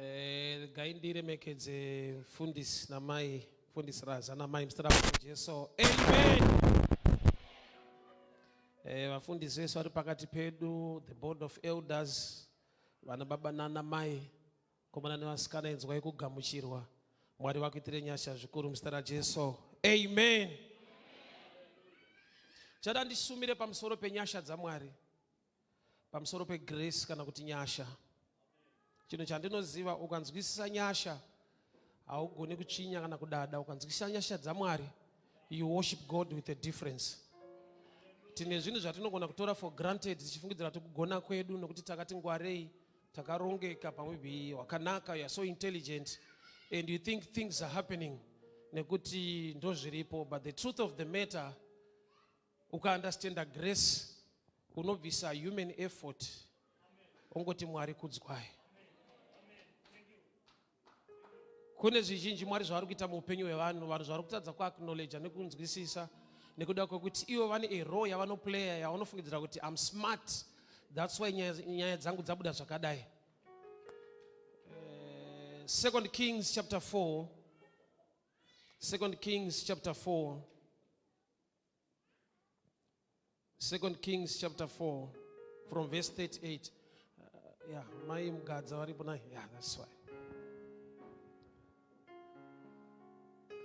Eh, regai ndiremekedze mfundisi namai mfundisi Raza namai muzita raMambo Jesu. Amen. Eh, vafundisi vese vari pakati pedu, the board of elders, vana baba nana mai, komana nevasikana, inzwai kugamuchirwa. Mwari vakuitire nyasha zvikuru muzita raJesu. Amen. Chada ndisumire pamusoro penyasha dzaMwari. pamusoro pegrace kana kuti nyasha chinhu chandinoziva ukanzwisisa nyasha haugoni kutsvinya kana kudada ukanzwisisa nyasha dzamwari you worship god with a difference tine zvinhu zvatinogona kutora for granted tichifungidzira kuti kugona kwedu nokuti takati ngwarei takarongeka pamwe wakanaka you are so intelligent and you think things are happening nekuti ndozviripo but the truth of the matter Ukaunderstanda grace unobvisa human effort ongoti Mwari kudzwai. Kune zvizhinji Mwari zvavari kuita muupenyu hwevanhu, vanhu zvavari kutadza kuacknowledge nekunzwisisa nekuda kwekuti ivo vane a role yavanoplaya yavanofungidzira kuti I'm smart that's why nyaya dzangu dzabuda zvakadai. Uh, Second Kings chapter 4 Second Kings chapter 4 Second Kings chapter 4 from verse 38. Yeah, mai Mugadza varipo nai. Yeah, that's why.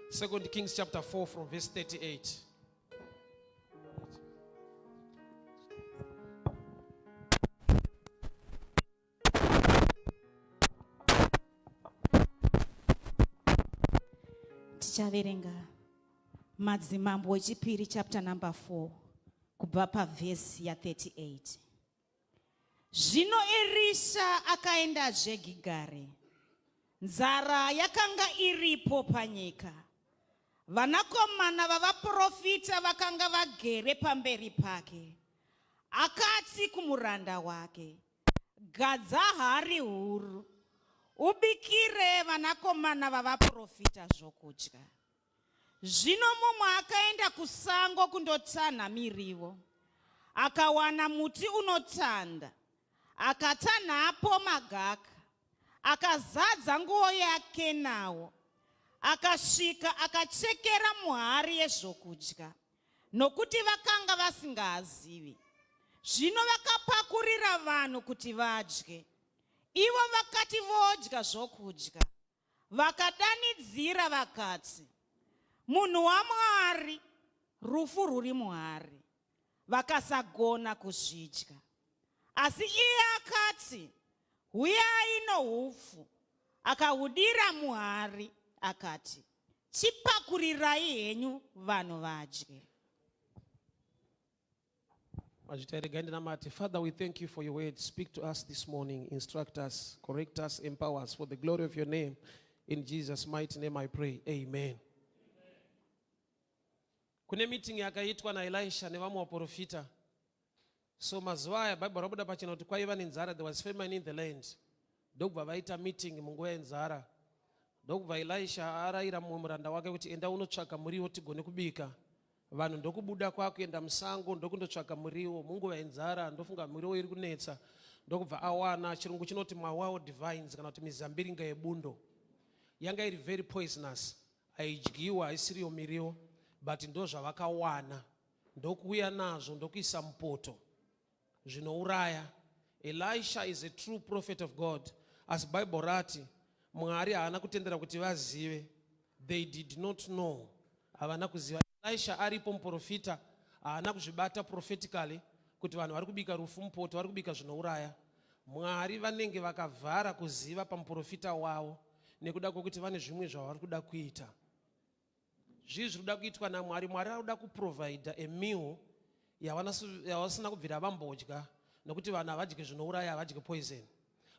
Second Kings chapter 4 from verse 38. Tichaverenga Madzimambo echipiri chapter number 4 kubva pavhesi ya38. Zvino Erisha akaendazve Gigari. Nzara yakanga iripo panyika. Vanakomana vavaprofita vakanga vagere pamberi pake. Akati kumuranda wake, Gadza hari huru, ubikire vanakomana vavaprofita zvokudya. Zvino mumwe akaenda kusango kundotanha miriwo, akawana muti unotanda, akatanhapo magaka, akazadza nguo yake nawo, akasvika akachekera muhari yezvokudya, nokuti vakanga vasingaazivi. Zvino vakapakurira vanhu kuti vadye. Ivo vakati vodya zvokudya, Vakadanidzira vakati, Munhu waMwari, rufu rwuri muhari. Vakasagona kuzvidya. Asi iye akati, Huyai nohupfu. Akahudira muhari akati, Chipakurirai henyu vanhu vadye. Mazvita regai ndinamate. Father, we thank you for your word. Speak to us this morning, instruct us, correct us, empower us for the glory of your name. In Jesus' mighty name I pray. Amen. Kune meeting yakaitwa naElisha nevamwe vaprofita. So mazuva aya Bible rabuda pachena kuti kwaiva nenzara, there was famine in the land. Ndokubva vaita meeting munguva yenzara. Ndokubva Elisha arayira mumwe muranda wake kuti enda unotsvaka muriwo tigone kubika. Vanhu ndokubuda kwakuenda musango ndokundotsvaga muriwo munguva yenzara ndofunga muriwo iri kunetsa ndokubva awana chirungu chinoti mawild vines kana kuti mizambiringa yebundo yanga iri very poisonous haidyiwa haisiriyo miriwo but ndozvavakawana ndokuuya nazvo ndokuisa mupoto zvinouraya. Elisha is a true prophet of God. Asi Bible rati Mwari haana kutendera kuti vazive. They did not know. Havana kuziva. Elisha aripo muprofita haana kuzvibata prophetically kuti vanhu vari kubika rufu mupoto vari kubika zvinouraya. Mwari vanenge vakavhara kuziva pamuprofita wavo nekuda kwekuti vane zvimwe zvavari kuda kuita. Zvii zviri kuda kuitwa naMwari? Mwari ari kuda kuprovida a meal yavasina kubvira vambodya nekuti vanhu havadye zvinouraya, havadye poison.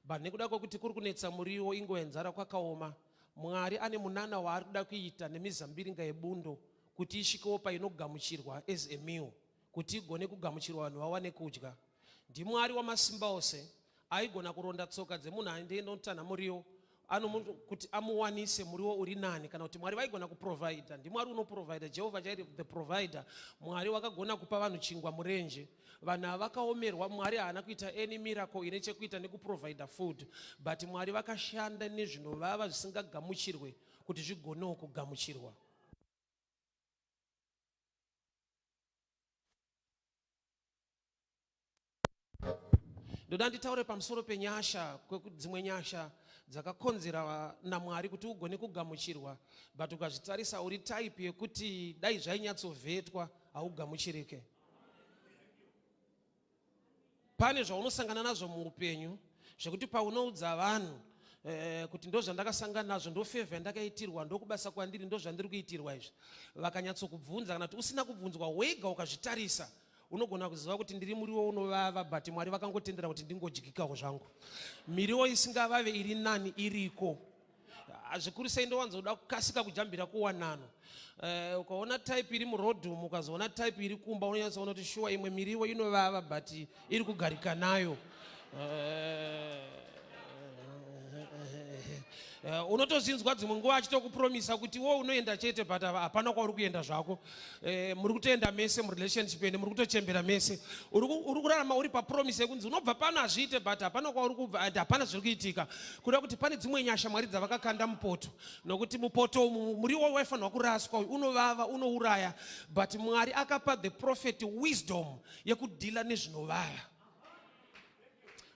But nekuda kwekuti kuri kunetsa muriwo, inguva yenzara kwakaoma, Mwari ane munana waari kuda kuita nemizambiringa yebundo kuti isvikewo painogamuchirwa as a meal, kuti igone kugamuchirwa vanhu vawane kudya. NdiMwari wamasimba ose, aigona kuronda tsoka dzemunhu aindienda unotanha muriwo. Anomu, kuti amuwanise muriwo uri nani kana kuti Mwari vaigona kuprovida. NdiMwari unoprovida, Jehovha Jairi the provider. Mwari wakagona kupa vanhu chingwa murenje. Vanhu ava vakaomerwa. Mwari haana kuita any miracle ine chekuita nekuprovida food, but Mwari vakashanda nezvinovava zvisingagamuchirwe kuti zvigonewo kugamuchirwa. Ndoda nditaure pamusoro penyasha, dzimwe nyasha dzakakonzera naMwari kuti ugone kugamuchirwa, but ukazvitarisa uri type yekuti dai zvainyatsovhetwa haugamuchirike. Pane zvaunosangana nazvo muupenyu zvekuti paunoudza vanhu eh, kuti ndozvandakasangana nazvo, ndofevha yandakaitirwa, ndokubasa kwandiri, ndozvandiri kuitirwa izvi, vakanyatsokubvunza kana kuti usina kubvunzwa wega ukazvitarisa unogona kuziva kuti ndiri muriwo unovava, but Mwari vakangotendera kuti ndingodyikawo zvangu. Miriwo isingavave iri nani iriko zvikuru sei. Ndowanzoda kukasika kujambira kuwanano. Ukaona type iri murodhum, ukazoona type iri kumba, unonyatsoona kuti shuwa imwe miriwo inovava but iri kugarika nayo. Unotozinzwa dzimwe nguva achitokupromisa kuti wo unoenda chete, but hapana kwauri kuenda zvako. Muri kutoenda mese murelationship ende muri kutochembera mese. Uri kurarama uri papromise yekunzi unobva pano, hazviite, but hapana kwauri kubva and hapana zviri kuitika. Kuda kuti pane dzimwe nyasha Mwari dzavakakanda mupoto, nokuti mupoto umu muriwo waifanirwa kuraswa uyu, unovava, unouraya, but Mwari akapa the prophet wisdom yekudhila nezvinovava.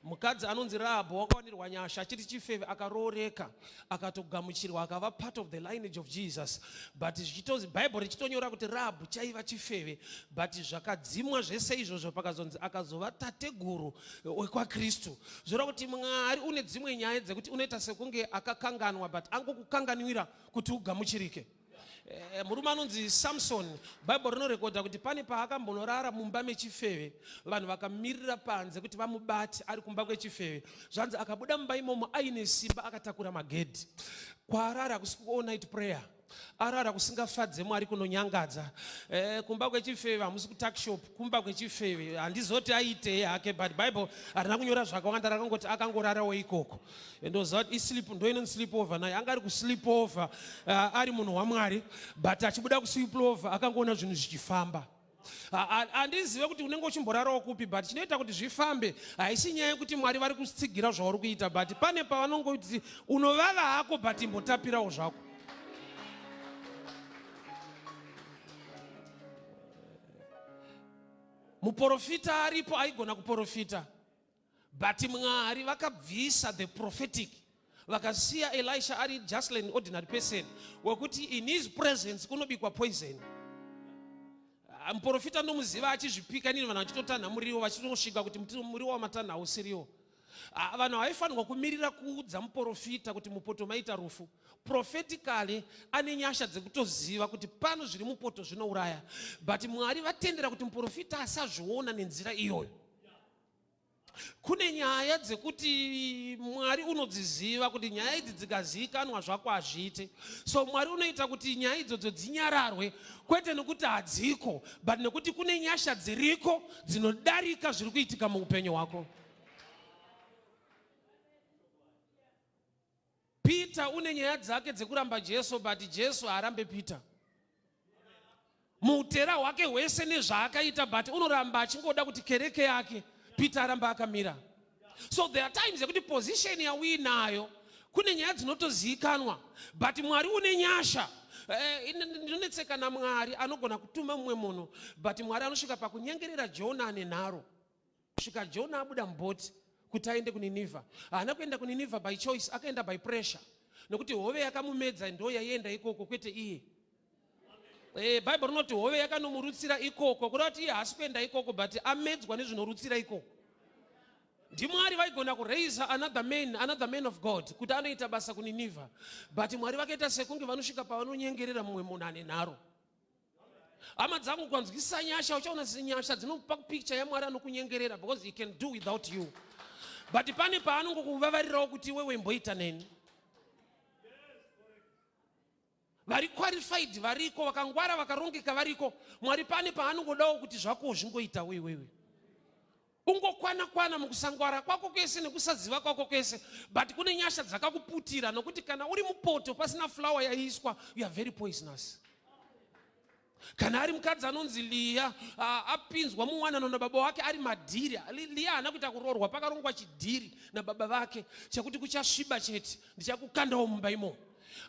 Mukadzi anonzi Rahabho wakawanirwa nyasha achiti chifeve, akarooreka, akatogamuchirwa, akava part of the lineage of Jesus, but zvichitozi Bhaibheri richitonyora kuti Rahabhu chaiva chifeve, but zvakadzimwa zvese izvozvo pakazonzi akazova tateguru wekwaKristu. Zvoreva kuti Mwari une dzimwe nyaya dzekuti unoita sekunge akakanganwa, but angokukanganwira kuti ugamuchirike. Murume anonzi Samson, Bhaibheri rinorekodha kuti pane paakambonorara mumba mechifeve, vanhu vakamirira panze kuti vamubate ari kumba kwechifeve. Zvanzi akabuda mumba imomo aine simba, akatakura magedhi. Kwaarara kusi all night prayer, arara kusingafadze Mwari, kunonyangadza. Kumba kwechifeve, hamusi kutuckshop, kumba kwechifeve. Handizoti aitei hake, but Bible harina kunyora zvakawanda, rakangoti akangorarawo ikoko. Ndoziva kuti isleep ndo inonzi sleep over naye anga ari kusleep over, ari munhu waMwari, but achibuda kusleep over akangoona zvinhu zvichifamba. Handizive kuti unenge uchimborarawo kupi, but chinoita kuti zvifambe haisi nyaya yekuti Mwari vari kutsigira zvauri kuita, but pane pavanongoti unovava hako, but imbotapirawo zvako. Muprofita aripo aigona kuprofita, but Mwari vakabvisa the prophetic, vakasiya Elisha ari just an ordinary person wekuti in his presence kunobikwa poison. Ah, muprofita ndomuziva achizvipika nini, vanhu vachitotanha muriwo, vachitosvika kuti muriwo wamatanha hausiriwo. Ah, vanhu havaifanirwa kumirira kuudza muprofita kuti mupoto maita rufu. Prophetically ane nyasha dzekutoziva kuti pano zviri mupoto zvinouraya, but Mwari vatendera kuti muprofita asazviona nenzira iyoyo. Kune nyaya dzekuti Mwari unodziziva kuti nyaya idzi dzikazivikanwa zvako hazviite, so Mwari unoita kuti nyaya idzodzo dzinyararwe, kwete nekuti hadziko, but nekuti kune nyasha dziriko dzinodarika zviri kuitika muupenyu hwako. Peter une nyaya dzake dzekuramba Jesu, but Jesu haarambe Peter muutera hwake hwese nezvaakaita, but unoramba achingoda kuti kereke yake Peter aramba akamira. So there are times yekuti position yauinayo kune nyaya dzinotozivikanwa, but Mwari une nyasha. Ndinonetseka naMwari anogona kutuma mumwe munhu, but Mwari anosvika pakunyengerera Jona ane nharo, kusvika Jona abuda mubhoti kuti aende kuNinivha. Haana kuenda kuNinivha by choice, akaenda by pressure, nokuti hove yakamumedza ndo yaienda ikoko, kwete iye. Bhaibheri rinoti hove yakanomurutsira ikoko, kureva kuti iye haasi kuenda ikoko, but amedzwa nezvinorutsira ikoko. NdiMwari vaigona kuraisa another man, another man of God kuti anoita basa kuNinivha, but Mwari vakaita sekunge vanosvika pavanonyengerera mumwe munhu ane nharo. Hama dzangu, ukanzwisisa nyasha uchaona nyasha dzinopa picture yaMwari anokunyengerera, because he can do without you, but pane paanongokuvavarirawo kuti iwewe imboita neni. Vari qualified variko, vakangwara, vakarongeka variko. Mwari pane paanongodawo kuti zvako zvingoitawo iwewe. Ungokwana kwana mukusangwara kwako kwese nekusaziva kwako kwese, but kune nyasha dzakakuputira, nokuti kana uri mupoto pasina flower yaiswa, you are very poisonous. Kana ari mukadzi anonzi Liya, apinzwa muwanano nababa wake ari madhiri. Liya haana kuita kuroorwa, pakarongwa chidhiri nababa vake chekuti kuchasviba chete, ndichakukandawo mumba imomo.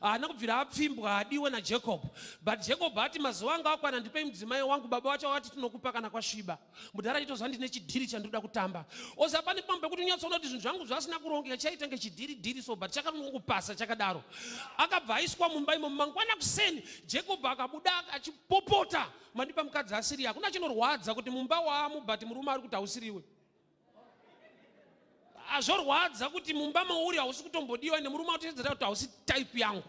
Haana kubvira apfimbwa, adiwe naJacob, but Jacob ati mazuva anga akwana, ndipei mudzimai wangu. Baba vacho vakati tinokupa kana kwasviba. Mudhara achitozva ndine chidhiri chandinoda kutamba. Oza pane pamwe pekuti unyatsoona kuti zvinhu zvangu zvasina kurongeka, chaita nge chidhiri dhiri so, but chakanongopasa chakadaro. Akabva aiswa mumba imo. Mangwana kuseni Jacob akabuda achipopota, mandipa mukadzi asiri. Hakuna chinorwadza kuti mumba waamu, but murume ari kuti hausiriwe. Azvorwadza kuti mumba mauri hausi kutombodiwa, nemurume atotedzera kuti hausi type yangu,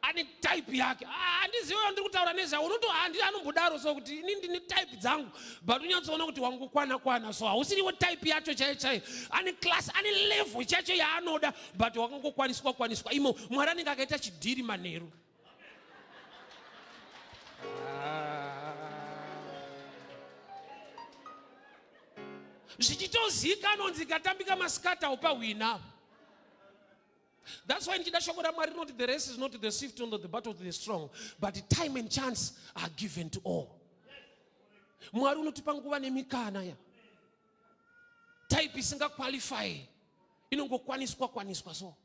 ane type yake. Handizivi ah, ndiri kutaura nezva unoto handi anombodaro so kuti ini ndine type dzangu, but unyatsoona kuti wangokwana kwana so hausiriwo type yacho chaiyo chaiyo. Ane class, ane level chacho yaanoda, but wakangokwaniswa kwaniswa imo. Mwari anenge akaita chidhiri manheru. Zvichitozikanwa nzi ikatambika masikati haupahwina. That's why ndichida shoko raMwari rinoti the race is not the swift nor the battle to the strong, but time and chance are given to all. Mwari unotipa nguva nemikana ya type isingaqualify inongokwaniswa kwaniswa so.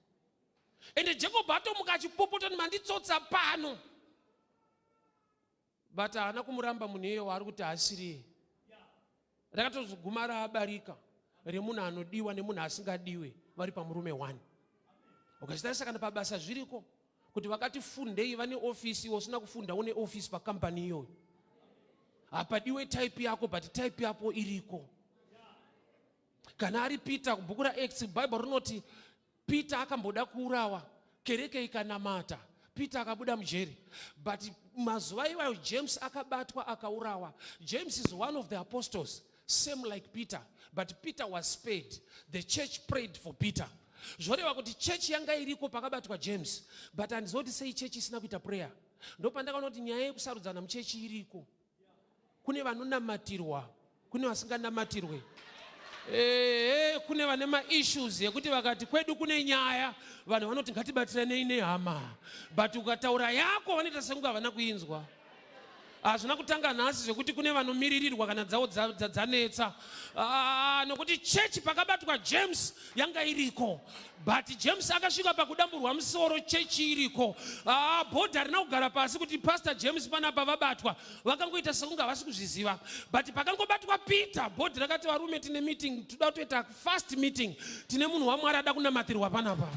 Ende Jacob atomuka achipopota, manditsotsa pano, but haana kumuramba munhu iye waari kuti haasiriye. Rakatozoguma raabarika remunhu anodiwa nemunhu asingadiwe vari pamurume one. Ukachitarisa kana pabasa zviriko kuti vakati fundei vane ofisi, iwe usina kufunda une ofisi pakambani iyoyo. Hapadiwe type yako, but type yako iriko. Kana ari Peter, kubhuku raActs Bible rinoti Peter akamboda kuurawa, kereke ikanamata, Peter akabuda mujeri, but mazuva iwayo James akabatwa akaurawa. James is one of the apostles, same like Peter, but Peter was spared. The church prayed for Peter. Zvoreva kuti chechi yanga iriko pakabatwa James, but handiziva kuti sei chechi isina kuita prayer. Ndopandakaona kuti nyaya yekusarudzana muchechi iriko. Kune vanonamatirwa, kune vasinganamatirwe. Ehe, kune vane maissues ekuti vakati kwedu kune nyaya, vanhu vanoti ngatibatiranei nehama, but ukataura yako vanoita sekunge havana kuinzwa. Hazvina kutanga nhasi zvekuti kune vanomiririrwa kana dzavo dzanetsa. Ah, nokuti chechi pakabatwa James yanga iriko, but James akasvika pakudamburwa musoro chechi iriko. Ah, bhodha rina kugara pasi kuti Pastor James panapa vabatwa, vakangoita sekunge havasi kuzviziva. But pakangobatwa Peter, bhodhi rakati varume tine meeting, toda kutoita fast meeting, tine munhu waMwari ada kunamatirwa panapa.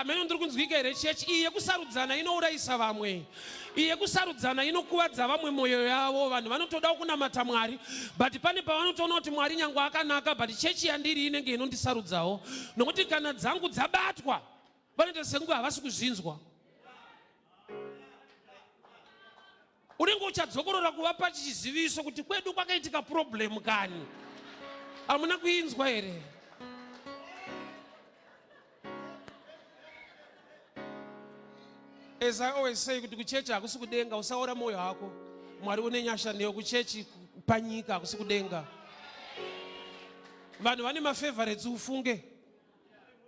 Ameno ndiri kunzwika here chechi? Iyi yekusarudzana inourayisa vamwe, iyi yekusarudzana inokuvadza vamwe mwoyo yavo. Vanhu vanotoda kunamata Mwari, but pane pavanotoona kuti Mwari nyange akanaka, but chechi yandiri inenge inondisarudzawo, nokuti kana dzangu dzabatwa vanoita sekunge havasi kuzvinzwa. Unenge uchadzokorora kuvapa chiziviso kuti kwedu kwakaitika problem kani, hamuna kuinzwa here? As I always say kuti kuchechi hakusi kudenga, usaora mwoyo hako. Mwari une nyasha neyo. Kuchechi panyika hakusi kudenga. Vanhu vane mafavorites ufunge.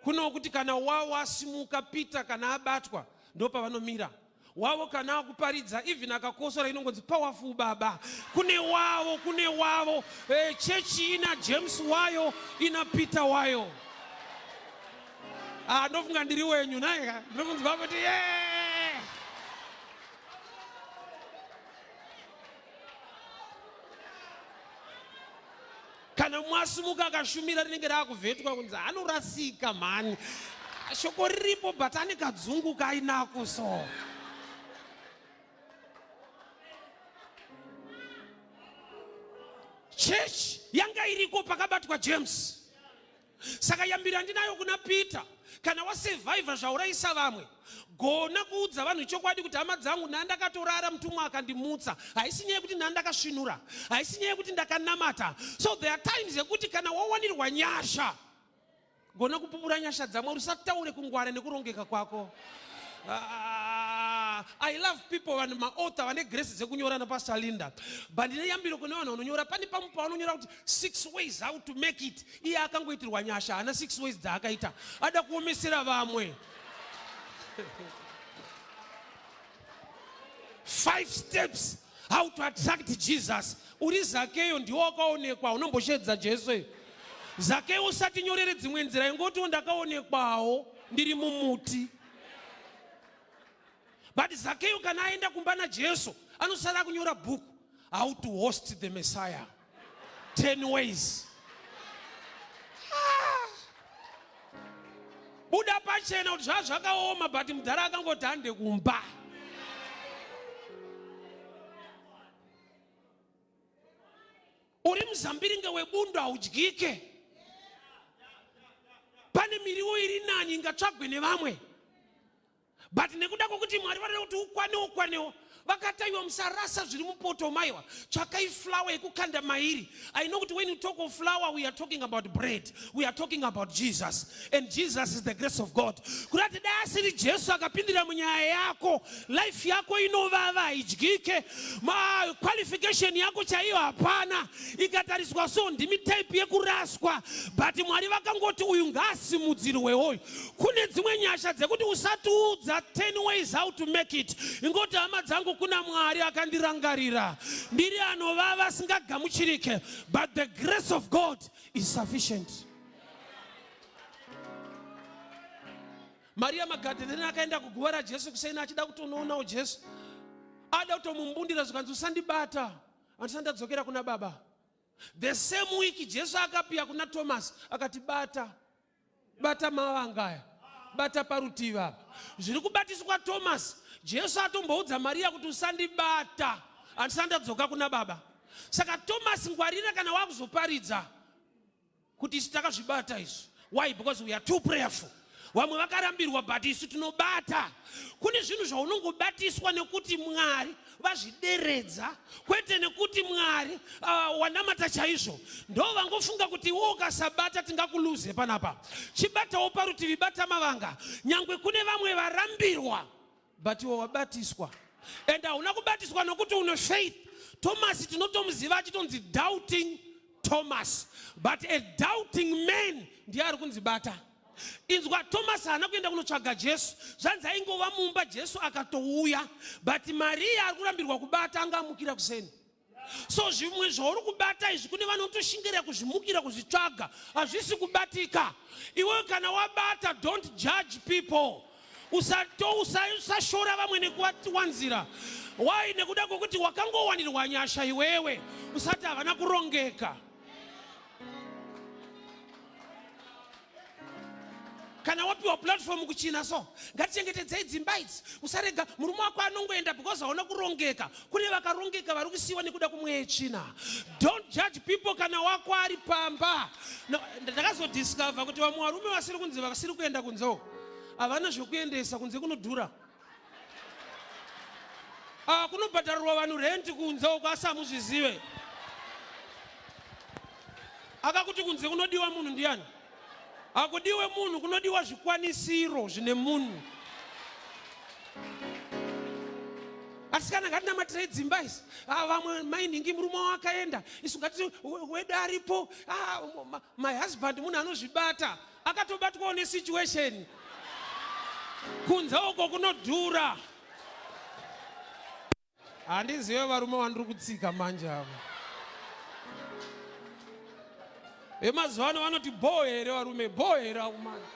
Kuno kuti kana wasimuka Peter kana abatwa ndopavanomira wavo, kana akuparidza even akakosora inongonzi powerful baba. Kune wavo, kune wavo. Chechi ina James wayo, ina Peter wayo. Ah, ndofunga ndiri wenyu naika, ndiri kunzwa kuti yeah! Kana mwasimuka akashumira rinenge raakuvhetwa kunzi anorasika mhani, shoko riripo but ane kadzungu kainako so. Chechi yanga iriko pakabatwa James. Saka yambiro yandinayo kuna Peter, kana wasurvivha zvaurayisa vamwe, gona kuudza vanhu chokwadi kuti hama dzangu, ndandakatorara mutumwa akandimutsa. Haisi nyaya yekuti ndandakasvinura, haisi nyaya yekuti ndakanamata. So there are times yekuti kana wawanirwa nyasha, gona kupupura nyasha dzaMwari, usataure kungwara nekurongeka kwako. Ah, I love people vanhu maauthor vane grace dzekunyora napastor Linda. But ndine yambiro kune vanhu vanonyora pane pamwe pavanonyora kuti six ways how to make it. Iye akangoitirwa nyasha haana six ways dzaakaita. Ada kuomesera vamwe. Five steps how to attract Jesus. Uri Zakeyo ndiwo wakaonekwa unomboshedza Jesu. Zakeyo usatinyorere dzimwe nzira ingotiwo ndakaonekwawo ndiri mumuti. But Zakeyo kana aenda kumba naJesu anosara kunyora bhuku how to host the Messiah. 10 ways. Ah. Buda pachena kuti zvaa zvakaoma but mudhara akangoti hande kumba. Uri muzambiringa webundo haudyike. Pane miriwo iri nani ingatsvagwe nevamwe. But nekuda kwekuti Mwari vanoda kuti ukwanewo kwanewo vakataiwa musarasa zviri mupoto maiwa tsvakai flour yekukanda mairi. I know kuti when you talk of flour we are talking about bread, we are talking about Jesus, and Jesus is the grace of God. Kurati dai asiri Jesu akapindira munyaya yako, life yako inovava haidyike, ma qualification yako chaiyo hapana, ikatariswa so ndimi type yekuraswa, but Mwari vakangoti uyu ngaasimudzirwe uyu. Kune dzimwe nyasha dzekuti usatiudza 10 ways how to make it. Ingoti hama dzangu kuna Mwari akandirangarira. Ndiri anovava asingagamuchirike, but the grace of God is sufficient. Maria Magadalena akaenda kuguva raJesu kuseni achida kutonoonawo Jesu. Ada kutomumbundira zvikanzi usandibata. Handisati ndadzokera kuna baba. The same week Jesu akapiya kuna Thomas akati bata. Bata mavanga aya. Bata parutivi apa. Zviri kubatiswa Thomas. Jesu atomboudza Maria kuti usandibata. Handisati ndadzoka kuna baba. Saka Thomas ngwarira kana wakuzoparidza kuti isu takazvibata isu. Why? Because we are too prayerful. Vamwe vakarambirwa but isu tinobata. Kune zvinhu zvaunongobatiswa nekuti Mwari vazvideredza, kwete nekuti Mwari wanamata chaizvo. Ndo vangofunga kuti iwe ukasabata tingakuluze panapa. Chibatawo parutivi, bata mavanga. Nyangwe kune vamwe varambirwa but iwe wabatiswa, and hauna kubatiswa nokuti une faith. Thomas tinotomuziva achitonzi doubting Thomas, but a doubting man ndiye ari kunzi bata. Inzwa, Thomas haana kuenda kunotsvaga Jesu, zvanzi aingova mumba Jesu akatouya, but Maria ari kurambirwa kubata, anga amukira kuseni. So zvimwe zvauri kubata izvi kune vanotoshingira kuzvimukira kuzvitsvaga, hazvisi kubatika. Iwe kana wabata, don't judge people. Usashora vamwe nekuvawanzira. Why? Nekuda kwekuti wakangowanirwa nyasha iwewe, usati havana kurongeka. Kana wapiwa platform kuchina so ngatichengetedzei dzimba idzi, usarega murume wako anongoenda because hauna kurongeka. Kune vakarongeka vari kusiyiwa nekuda kumweya yetsvina. Don't judge people kana wako ari pamba. No, ndakazodiscover kuti vamwe varume vasiri kunzi vasiri kuenda kunze uko havana zvekuendesa kunze, kunodhura. Kunobhadharirwa vanhu rent kunze uko, asi hamuzvizive. Akakuti kunze kunodiwa munhu ndiani? Hakudiwe munhu, kunodiwa zvikwanisiro zvine munhu. Asikana, ngatinamatirei dzimba izi. Vamwe mainhingi murume wakaenda, isu ngati wedu aripo. My husband munhu anozvibata, akatobatwawo nesituation. Kunze uko kunodhura. Handizive varume vandiri kutsika manje ava. Vemazuva ano vanoti bho here varume, bho here akumana.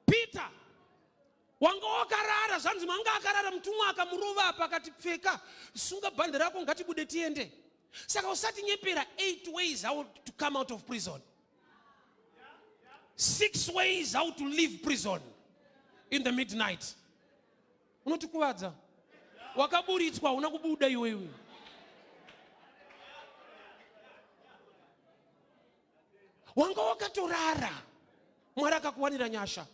Peter wanga wakarara, zvanzi manga akarara, mutumwa akamurova apa akati pfeka, sunga bhande rako, ngatibude tiende. Saka usatinyepera 8 ways how to come out of prison, 6 ways how to leave prison in the midnight. Unotikuvadza, wakaburitswa, hauna kubuda iwewe. Wanga wakatorara, Mwari akakuwanira nyasha.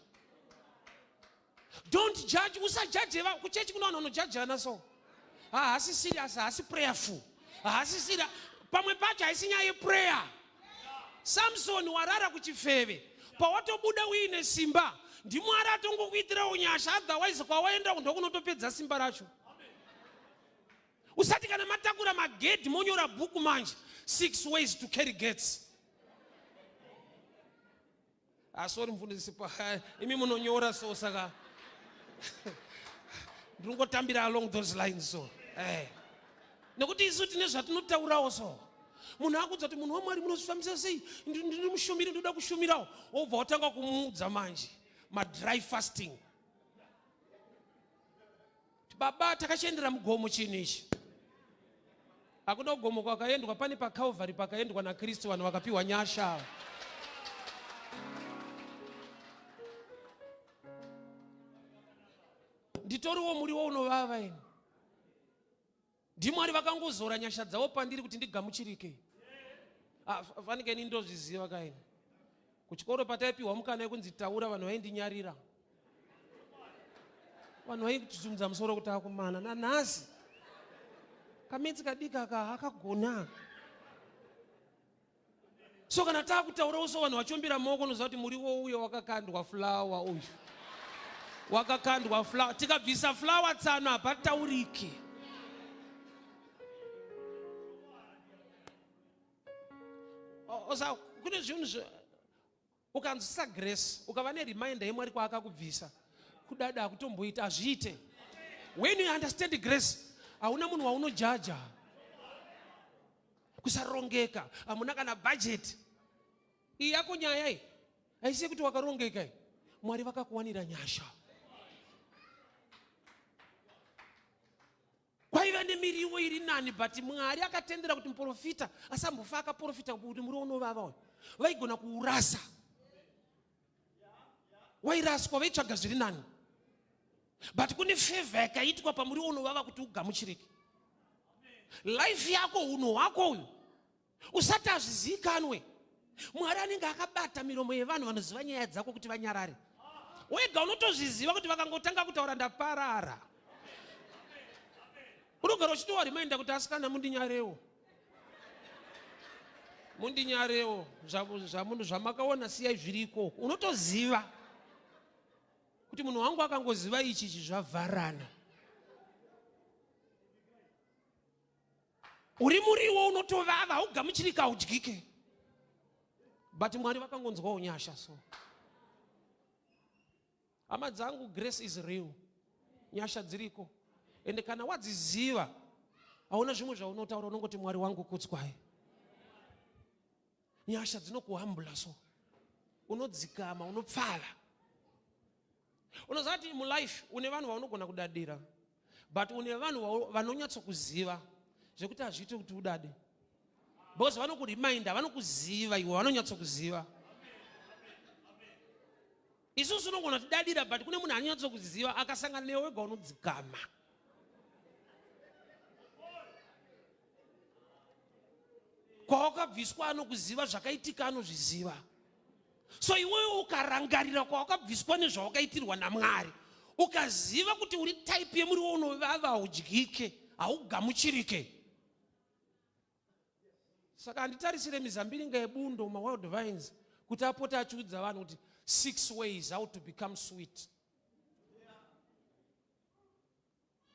Don't judge, usajaje. Kuchechi kuna vanhu vanojajana so. Haasi serious, haasi prayerful. Haasisira. Pamwe pacho haisi nyaya yeprayer. Samsoni warara kuchifeve, pawatobuda uine simba ndiMwari atongokuitirawo nyasha, otherwise kwawaenda ndokunotopedza simba racho. Usati kana matakura magedhi monyora bhuku manje, 6 ways to carry gates. Asori mufundisi, imi munonyora so, saka ndinongotambira along those lines so eh. Nekuti isu tine zvatinotaurawo so munhu akudza kuti munhu waMwari munozvifambisa sei, ndiri mushumiri, ndoda kushumirawo, wobva watanga kumuudza manje madry fasting. Baba, takachiendera mugomo chinhu ichi. Hakuna kugomo kwakaendwa, pane paCalvary pakaendwa naKristu, vanhu vakapiwa nyasha. Nditoriwo muriwo unovava ini. NdiMwari vakangozora nyasha dzavo pandiri kuti ndigamuchirike. Ah, fanike ini ndozviziva kaini. Kuchikoro pataipiwa mukana wekunzi taura, vanhu vaindinyarira, vanhu vaituzumudza musoro kuti akumana nanhasi kametsi kadiki aka akagona. So kana taakutaurawo so vanhu vachombera maoko, unoziva kuti muriwo uyo wakakandwa fulawa, uyu wakakandwa fulawa. Tikabvisa fulawa tsano hapatauriki. Osa kune zvinhu ukanzwisisa grace, ukava nereminder yeMwari kwaakakubvisa, kudada hakutomboita, hazviite. When you understand grace, hauna munhu waunojaja kusarongeka, hamuna kana bhajeti. Iyi yako nyaya iyi haisi yekuti wakarongeka iyi. Mwari vakakuwanira nyasha. Kwaiva nemiriwo iri nani, but Mwari akatendera kuti muprofita asambofa akaprofita kuti muriwo unovava uyu. Vaigona kuurasa, wairaswa, vaitsvaga zviri nani, but kune favor yakaitwa pamuriwo unovava kuti ugamuchirike. Life yako, unhu hwako uyu usati azvizivikanwe, Mwari anenge akabata miromo yevanhu vanoziva nyaya dzako kuti vanyarare. Wega unotozviziva kuti vakangotanga kutaura ndaparara. Unogara uchitowa reminder kuti asikana, mundinyarewo, mundinyarewo, zvamunhu zvamakaona siyai zviriko. Unotoziva kuti munhu wangu akangoziva ichi ichi zvavharana. Uri muriwo unotovava, haugamuchirika, haudyike, but Mwari vakangonzwawo nyasha. So hama dzangu, grace is real, nyasha dziriko, ende kana wadziziva hauna zvimwe zvaunotaura, unongoti Mwari wangu kudzwai. Nyasha dzinokuhambula, so unodzikama, unopfava. Unoziva kuti mulife une vanhu vaunogona kudadira, but une vanhu vanonyatsokuziva zvekuti hazviiti kuti udade, because vanokureminder, vanokuziva iwe, vanonyatsokuziva. Isusu unogona kutidadira, but kune munhu anonyatsokuziva, akasangana newe wega unodzikama. Kwawakabviswa anokuziva, zvakaitika anozviziva. So iwewe ukarangarira kwawakabviswa nezvawakaitirwa naMwari, ukaziva kuti uri type yemuriwo unovava, haudyike, haugamuchirike. Saka handitarisire mizambiringa yebundo, mawild vines, kuti apote achiudza vanhu kuti 6 ways how to become sweet.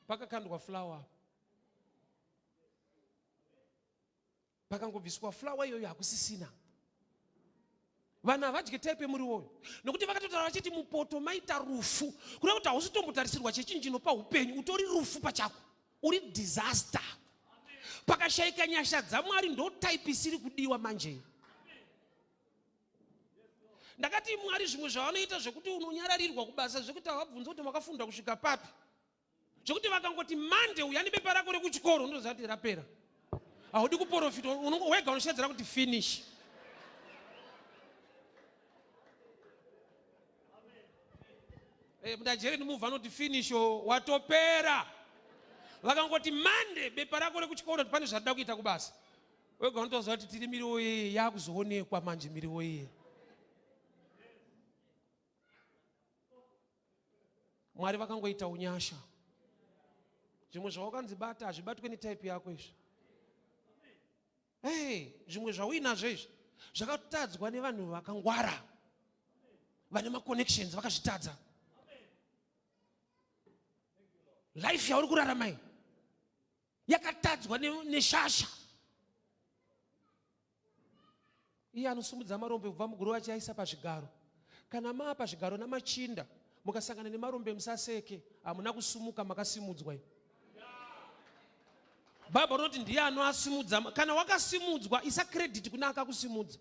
Pakakandwa flour, pakangobviswa flour iyoyo hakusisina. Vanhu havadye type yemuriwoyo, nokuti vakatotaura vachiti mupoto maita rufu, kureva kuti hausi tombotarisirwa chechinhu chinopa upenyu, utori rufu pachako, uri disaster. Pakashayika nyasha dzaMwari, ndo type isiri kudiwa manje. Ndakati Mwari zvimwe zvavanoita zvekuti unonyararirwa kubasa, zvekuti havabvunzi kuti makafunda kusvika papi, zvekuti vakangoti Monday uya nebepa rako rekuchikoro, unotoziva kuti rapera, haudi kuprofita, wega unoshedzera kuti finish. Mudajeri ndimuvha anoti finish, watopera. Vakangoti Monday bepa rako rekuchikoro, pane zvatida kuita kubasa, wega unotoziva kuti tiri miriwo iye yakuzoonekwa manje, miriwo iye. Mwari vakangoita unyasha. Zvimwe zvawakanzi bata hazvibatwe netype yako izvi. Hey, zvimwe zvauinazvo izvi zvakatadzwa nevanhu vakangwara vane maconnections vakazvitadza. Life yauri kurarama iyi yakatadzwa neshasha. Iye anosimudza marombe kubva muguruva achiaisa pazvigaro. Kana maa pazvigaro namachinda mukasangana nemarombe musaseke, hamuna kusumuka makasimudzwa. Bhaibheri rinoti ndiye anoasimudza. Kana wakasimudzwa isa credit kuna akakusimudza.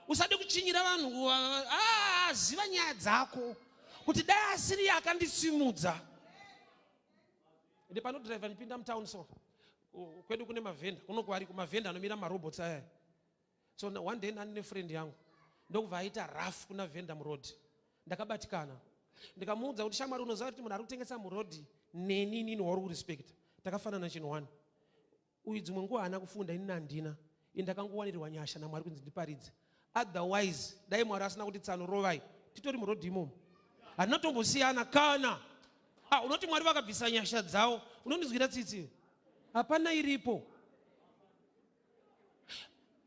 Usade kuchinyira vanhu, ah, ziva nyaya dzako kuti dai asiri akandisimudza. Ende panodriver ndipinda mutown so kwedu kune mavhenda kuno kwari kumavhenda anomira marobots aya. So one day ndani nefriend yangu ndokubva aita rough kuna vhenda muroad. Ndakabatikana ndikamuudza kuti shamwari, unoziva kuti munhu ari kutengesa muroad neni inini wauri kurespecta takafanana chinhu one. Uyu dzimwe nguva haana kufunda, inini handina. Ini ndakangowanirwa nyasha naMwari kunzi ndiparidze. Otherwise dai Mwari asina kuti tsano rovai, titori muroad imomo, handina tombosiyana kana. Ah, unoti Mwari vakabvisa nyasha dzavo, unondinzwira tsitsi? Hapana iripo.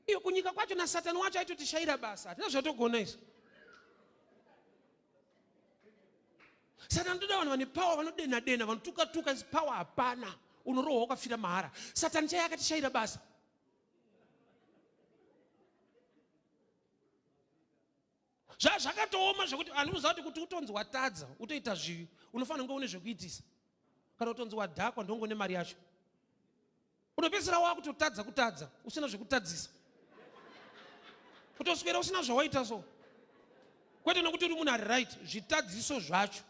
Iyo kunyika kwacho nasatani wacho aitotishaira basa, hatina zvatogona izvo. Satani toda vanhu vane power, vanodena dena, vanotuka tuka, isi power hapana, unorohwa ukafira mahara. Satani chaiye akatishaira basa. Zvakatooma zvekuti anoziva kuti kuti utonzi watadza utoita zvivi unofanira kunge une zvekuitisa. Kana utonzi wadhakwa ndongo nemari yacho, unopedzisira wakutotadza kutadza usina zvekutadzisa, kutoswera usina zvawaita. So kwete nokuti uri munhu ari right, zvitadziso zvacho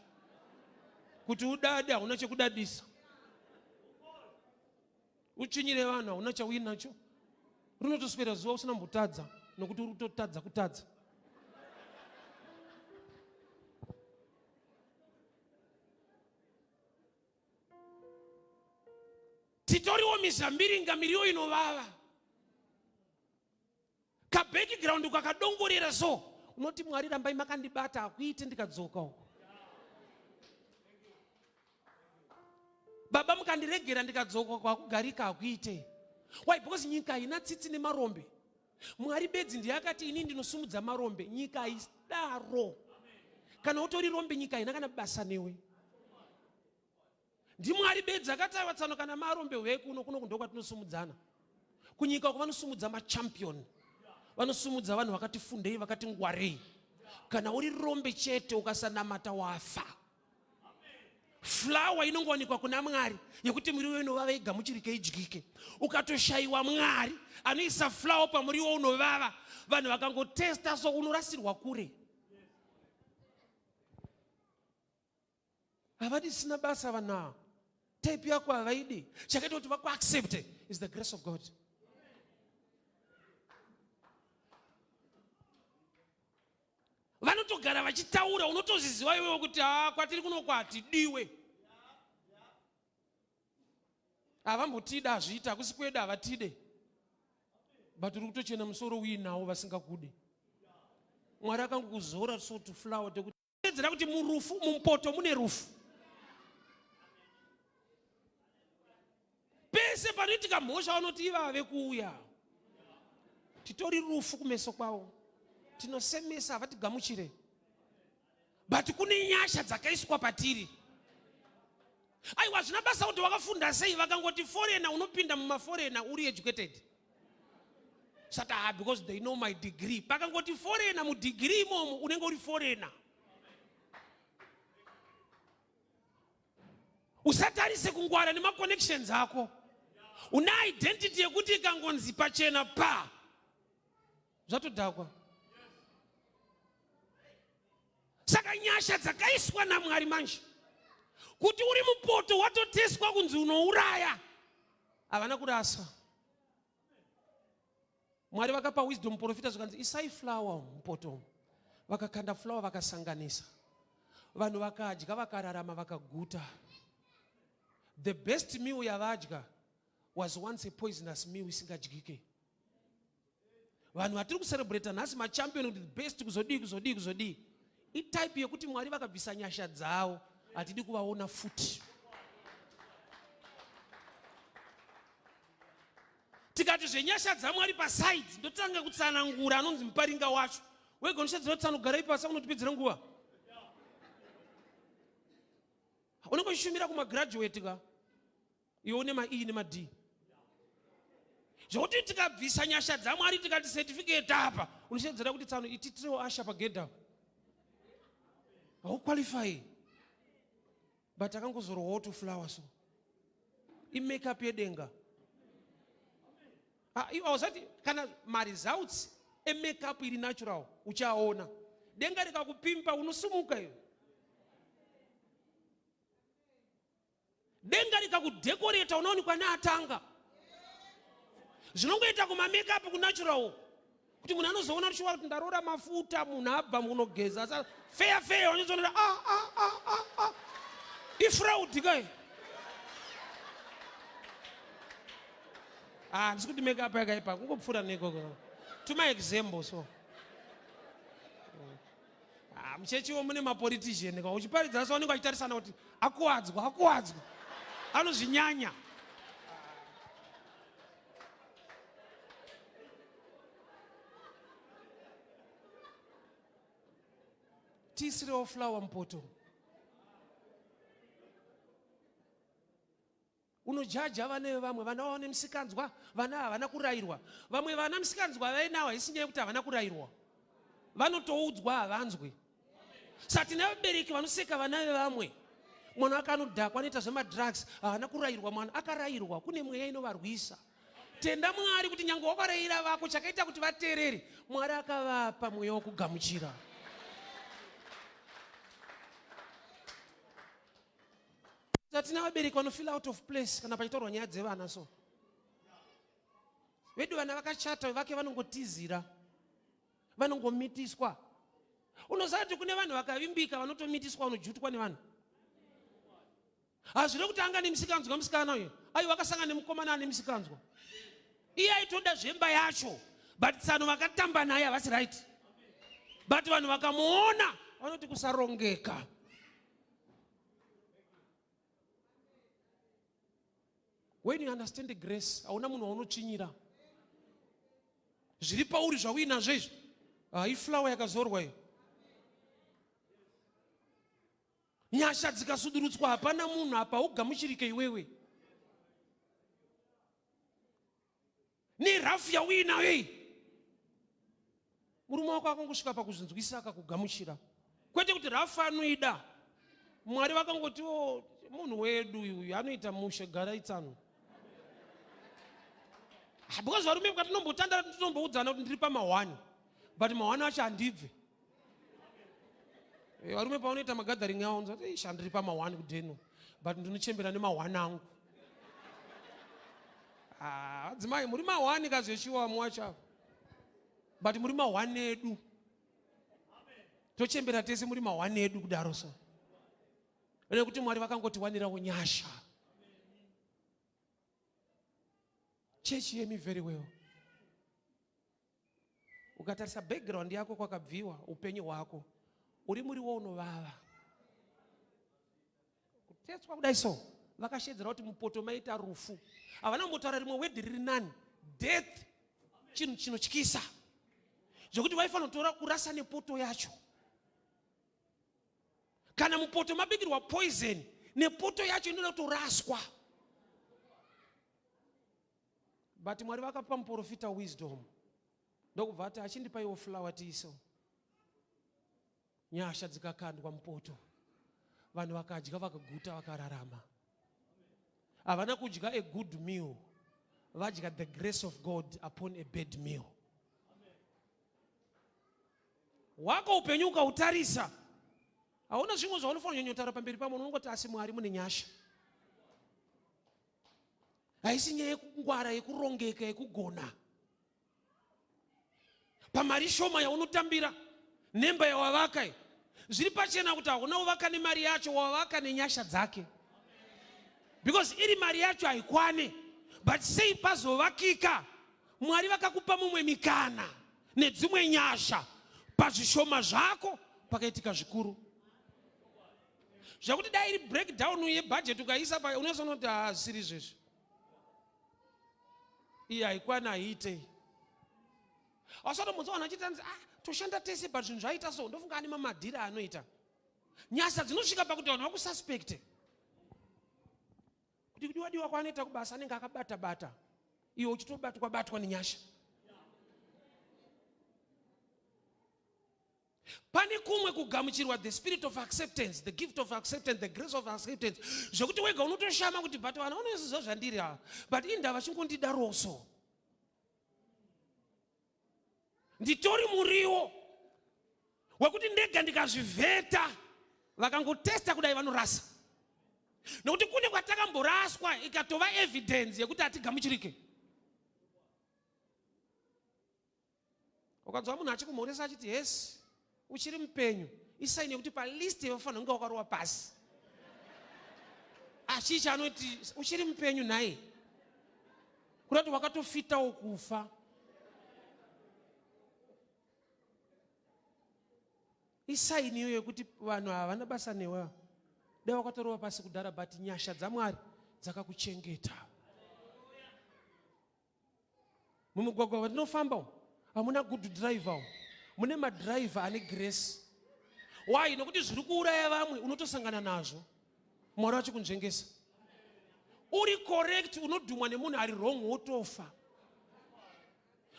kuti udade hauna chekudadisa, utsvinyire vanhu hauna chauinacho, rinotoswera zuva usina mbotadza nokuti uri kutotadza kutadza. Titoriwo mizambiringa, miriwo inovava, kabackground kakadongorera so unoti Mwari rambai makandibata, hakuite ndikadzoka uko. Baba mukandiregera ndikadzoka kwakugarika hakuite. Why? Because nyika haina tsitsi nemarombe. Mwari bedzi ndiye akati ini ndinosumudza marombe, nyika haidaro. Kana utori rombe nyika haina kana basa newe. NdiMwari bedzi akati aiwa tsano, kana marombe huyai kuno, kuno ndokwatinosimudzana. Kunyika uko vanosumudza machampion, vanosumudza vanhu vakati fundei, vakati ngwarei. Kana uri rombe chete ukasanamata wafa. Flower inongowanikwa kuna Mwari yekuti muriwo inovava igamuchirike idyike. Ukatoshayiwa Mwari anoisa flower pamuriwo unovava, vanhu vakangotesta so unorasirwa kure. Havadi sina basa vanhu ava, type yako havaidi. Chakaita kuti vakuaccepte is the grace of God. Vanotogara vachitaura, unotozviziva iwewe kuti haa kwatiri kuno kwatidiwe, havambotida, hazviita, hakusi kwedu, havatide. But uri kutochena musoro uinawo vasingakude. Mwari akangokuzora so to flower tekuti edzera kuti murufu, mumupoto mune rufu. Pese panoitika mhosva vanoti ivave kuuya, titori rufu kumeso kwavo, tinosemesa, havatigamuchire. But kune nyasha dzakaiswa patiri. Aiwa, hazvina basa kuti wakafunda sei, vakangoti foreigner unopinda mumaforeigner uri educated. Sati ah, because they know my degree. Pakangoti foreigner mudegree imomo unenge uri foreigner. Usatarise kungwara nemaconnections ako, une identity yekuti ikangonzi pachena pa zvatodhakwa. Saka nyasha dzakaiswa naMwari manje kuti uri mupoto watoteswa kunzi unouraya, havana kurasa. Mwari vakapa wisdom profita, zvikanzi isai flower mupoto. Vakakanda flower, vakasanganisa, vanhu vakadya, vakararama, vakaguta. The best meal yavadya was once a poisonous meal isingadyike. Vanhu vatiri kucelebrata nhasi machampion kuti the best, kuzodii kuzodii kuzodii, itype yekuti Mwari vakabvisa nyasha dzavo hatidi kuvaona futi. Tikati zvenyasha dzamwari pasaidi ndotanga kutsanangura anonzi muparinga wacho wega unoshadzira kutsanogara ipasa unotipedzera nguva unenge uchishumira kumagraduate ka iwe une mae nemad zvekuti tikabvisa nyasha dzamwari tikati certificate apa unoshedzera kuti tsano ititirewo asha pagedhi apa hauqualify but akangozorwawo to flower so imakeup yedenga ah, ausati kana maresults emakeup iri natural uchaona denga rikakupimpa unosumuka iwe denga rikakudhekoreta unoonekwa neatanga zvinongoita kumamakeup kunatural uku kuti munhu anozoona kuti shuwa kuti ndaroora mafuta munhu abva munogeza asa feya feya unozoona kuti ah ah ah ah ah ifraud kai ah handisi kuti makeup yakaipa kungopfuura nekoko to my example so Ah, muchechiwo mune mapolitician ka uchiparidza so vanenge vachitarisana kuti akuwadzwa akuwadzwa anozvinyanya tiisirewo flower mupoto Unojaja vana vevamwe, vana vavo nemisikanzwa, vana havana kurairwa. Vamwe vana misikanzwa vainawo haisi nyaya yekuti havana kurairwa, vanotoudzwa havanzwi. Sa tine vabereki vanoseka vana vevamwe, mwana wake anodhakwa, anoita zvemadrugs, haana kurairwa. Mwana akarairwa, kune mweya inovarwisa. Tenda Mwari kuti nyange wakaraira vako, chakaita kuti vateerere, Mwari akavapa mweya wokugamuchira. Tatina vabereki vanofeel out of place kana pachitaurwa nyaya dzevana so. Vedu vana vakachata vake vanongotizira. Vanongomitiswa. Unoziva kuti kune vanhu vakavimbika vanotomitiswa vanojutwa nevanhu. Hazvina kuti anga nemisikanzwa musikana uyu. Aiwa akasangana nemukomana ane misikanzwa. Iye aitoda zvemba yacho but tsano vakatamba naye havasi right. But vanhu vakamuona vanoti kusarongeka. When you understand the grace, hauna munhu waunotsvinyira. Zviri pauri zvauinazvo izvi, ah, iflower yakazorwa iyo. Nyasha dzikasudurutswa hapana munhu apa ugamuchirike iwewe. Nerafu yauinayo iyi murume wako akangosvika pakuzvinzwisisa akakugamuchira kwete kuti rafu anoida mwari vakangoti o oh, munhu wedu uyu anoita mushe garai tsano ah, because varume kwatinombotandara tinomboudzana kuti ndiri pamahwani but mahwani acho handibve eh, varume pavanoita magathering avo nzati isha ndiri pamahwani kudheno but ndinochembera nemahwani angu ah, vadzimai muri mahwani kazveshuwa muwacho avo but muri mahwani edu tochembera tese muri mahwani edu kudaro so nekuti mwari vakangotiwanirawo nyasha chechi yemi very well Ukatarisa background yako kwakabviwa upenyu hwako uri muriwo unovava. Kutetswa kudai so vakashedzera kuti mupoto maita rufu. Havana kumbotaura rimwe wedhi riri nani. Death chinhu chinotyisa zvekuti vaifanira kutora kurasa nepoto yacho. Kana mupoto mabikirwa poison nepoto yacho inoda kutoraswa. But Mwari vakapa muprofita wisdom ndokubva ati achindipaiwo flower tiiso. Nyasha dzikakandwa mupoto, vanhu vakadya vakaguta vakararama. Havana kudya a good meal, vadya the grace of God upon a bad meal. Wako upenyu ukautarisa hauna zvimwe zvaunofanira kunyonyotaura pamberi pamwe, unongoti asi Mwari mune nyasha. Haisi nyaya yekungwara, yekurongeka, yekugona. Pamari shoma yaunotambira nemba yawavaka iyi, zviri pachena kuti hauna kuvaka nemari yacho, wavaka nenyasha dzake, because iri mari yacho haikwane. But sei pazovakika, Mwari vakakupa mumwe mikana nedzimwe nyasha pazvishoma zvako, pakaitika zvikuru. Zvekuti dai iri breakdown yebudget ukaisa pa unozoona kuti hazvisiri izvezvi. Iyi haikwana haiitei. Wasatombonzwa vanhu vachiti anzi ah toshanda tese but zvinhu zvaita so ndofunga ane mamadhiri aanoita. Nyasha dzinosvika pakuti vanhu vakususpecte. Kuti kudiwa diwa kwaanoita kubasa anenge akabata bata. Iwe uchitobatwa batwa nenyasha. Pane kumwe kugamuchirwa the spirit of acceptance, the gift of acceptance, the grace of acceptance, zvekuti wega unotoshama kuti but vana vanoziva zvandiri ava, but indava chingondidaroso. Nditori muriwo wekuti ndega ndikazvivheta vakangotesta kudai vanorasa, nokuti kune kwatakamboraswa ikatova evidence yekuti hatigamuchirike. Ukanzwa munhu achikumhoresa achiti hesi uchiri mupenyu, isaini yekuti palist yevafanira kunge wakarova pasi. Achichi anoti uchiri mupenyu nhai, kuda kuti wakatofitawo kufa. Isaini iyo yekuti vanhu havana basa newe, dai wakatorova pasi kudhara, but nyasha dzaMwari dzakakuchengeta. Mumugwagwa wandinofamba umu hamuna good driver umu, mune madriver ane grace. Why? Nokuti zviri kuuraya vamwe unotosangana nazvo. Mwari vachikunzvengesa. Uri correct unodhumwa nemunhu ari wrong wotofa.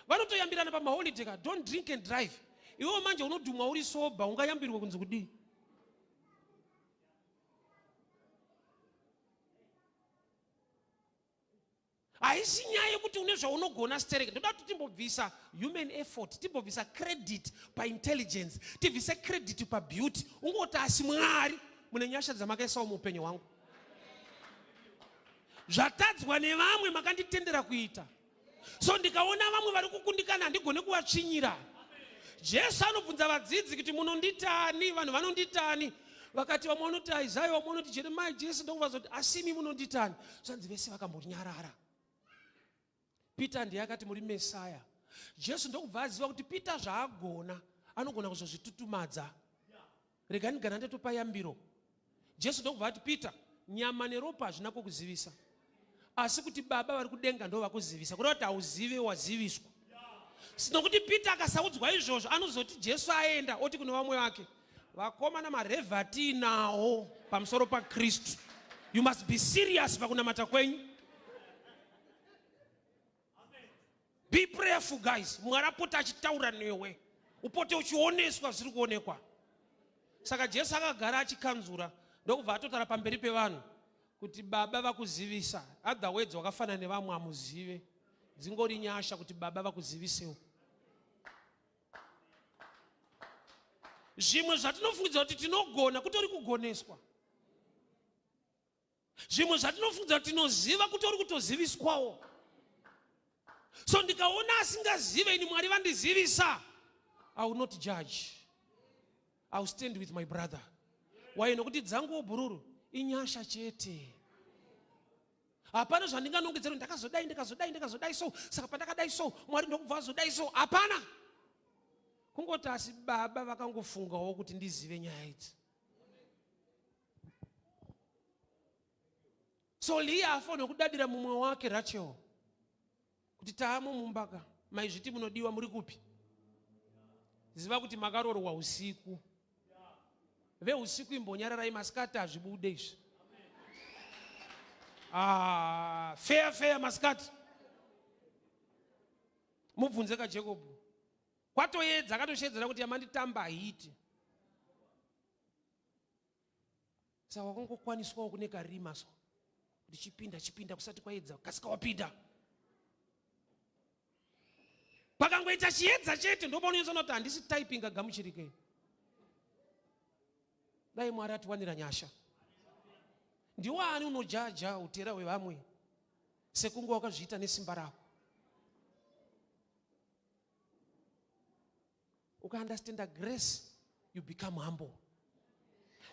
Vanotoyambirana pamaholiday ka, don't drink and drive. Iwewe manje unodhumwa uri sober, ungayambirwe kunzi kudii? Haisi nyaya yekuti une zvaunogona sterek. Ndoda kuti timbobvisa human effort, timbobvisa credit paintelligence, tibvise credit pabeauty. Ungoti asi Mwari mune nyasha dzamakaisawo muupenyu hwangu. Zvatadzwa nevamwe makanditendera kuita. So ndikaona vamwe vari kukundikana handigone kuvatsvinyira. Jesu anobvunza vadzidzi kuti munonditani, vanhu vanonditani? Vakati vamwe vanoti Isaya, vamwe vanoti Jeremiah. Jesu ndokuvadza kuti asi imi munonditani? Zvanzi vese vakambonyarara. Peter ndiye akati muri Mesaya. Jesu ndokubva aziva kuti Peter zvaagona anogona kuzozvitutumadza. Rega ndigana ndatopa yambiro. Jesu ndokubva ati Peter, nyama neropa hazvina kukuzivisa, asi kuti Baba vari kudenga ndo vakuzivisa. Kureva kuti hauzive, waziviswa. Nokuti Peter akasaudzwa izvozvo anozoti Jesu aenda oti kune vamwe vake, vakomana marevha atiinawo pamusoro paKristu, you must be serious pakunamata kwenyu. Be prayerful guys. Mwari apote achitaura newe, upote uchioneswa zviri kuonekwa. Saka Jesu akagara achikanzura ndokubva atotaura pamberi pevanhu kuti Baba vakuzivisa. Other words, wakafanana nevamwe amuzive, dzingori nyasha kuti Baba vakuzivisewo. Zvimwe zvatinofungidzira kuti tinogona kutori kugoneswa. Zvimwe zvatinofungidzira kuti tinoziva kutori kutoziviswawo. So ndikaona asingazive ini Mwari vandizivisa, I will not judge. I will stand with my brother. Why? Nokuti dzanguwo bhururu inyasha chete. Hapana zvandinganongedzera ndakazodai ndikazodai ndikazodai so, saka pandakadai so Mwari ndokubva azodai so. Hapana. Kungoti asi Baba vakangofungawo kuti ndizive nyaya idzi. So Leah afanirwa kudadira mumwe wake Rachel kuti taamo mumba ka, maizviti munodiwa muri kupi? Ziva kuti makarorwa usiku. Veusiku imbonyararai, masikati hazvibude izvi. Ah, fair fair masikati. Mubvunze ka Jacob. Kwatoedza akatoshedzera kuti yamanditamba haiti. Saka wakangokwaniswawo kune karima so kuti chipinda chipinda kusati kwaedza, kasika wapinda. Pakangoita chiedza chete ndopaunonyatsoona kuti handisi typing agamuchirike. Dai Mwari atiwanira nyasha. Ndiwe ani unojaja utera hwevamwe sekunge wakazviita nesimba rako? Ukaunderstanda grace, you become humble.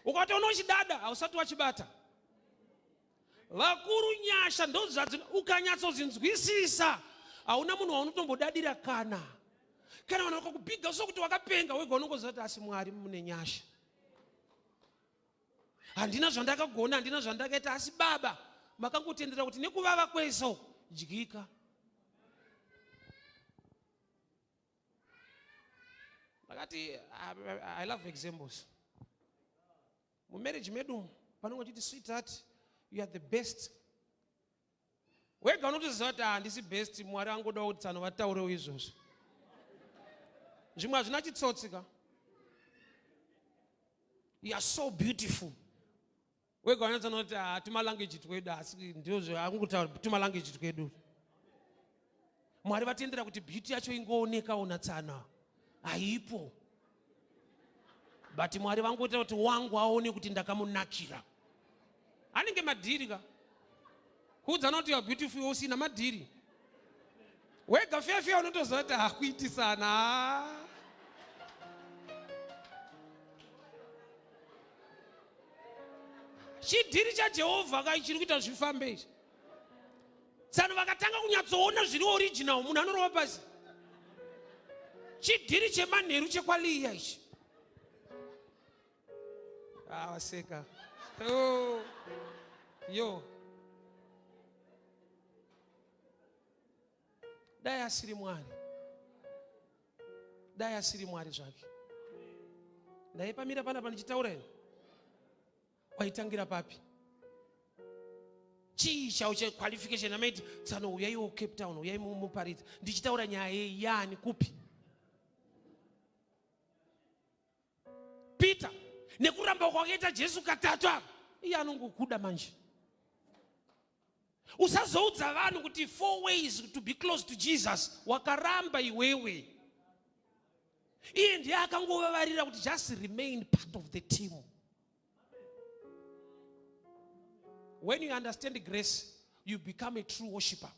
Ukatoona uchidada hausati wachibata. Vakuru nyasha ndodzvadzi, ukanyatsozinzwisisa hauna munhu waunotombodadira kana vanhu vakakubhiga sokuti wakapenga wega unongoziva kuti asi Mwari mune nyasha. Handina zvandakagona, handina zvandakaita, asi Baba makangotendera kuti nekuvava kwese dyika. Ngati I love examples. Mumarriage medu panenge uchiti sweetheart, you are the best. Wega unotoziva kuti handisi best, Mwari angodawo kuti tsano vataurewo izvozvo. Zvimwe hazvina chitsotsi ka. You are so beautiful. Wega unyatsana kuti ah, tumalanguage twedu, asi ndizvo akungutaura tumalanguage twedu. Mwari vatendera kuti beauty yacho ingoonekawo natsana haipo, but Mwari vangoita kuti wangu aone kuti ndakamunakira. Anenge madhiri ka, kuudzana kuti you are beautiful usina madhiri. Wega feya unotoziva kuti hakuitisana. Chidhiri chaJehovha kai chiri kuita zvifambe ichi. Tsano vakatanga kunyatsoona zviri original, munhu anorova pasi. Chidhiri chemanheru chekwaliya ichi. Ah, waseka. Oh. Yo. Dai asiri Mwari, dai asiri Mwari zvake, ndaipamira panapa ndichitaura ini. Waitangira papi? Chii chao chequalification amaiti tsano uyaiwo Cape Town, uyai muparidzi, ndichitaura nyaya yeyani kupi? Peter nekuramba kwakaita Jesu katatu aka, iye anongokuda manje. Usazoudza vanhu kuti 4 ways to be close to Jesus, wakaramba iwewe. Iye ndiye akangovavarira kuti just remain part of the team. When you understand grace, you become a true worshipper.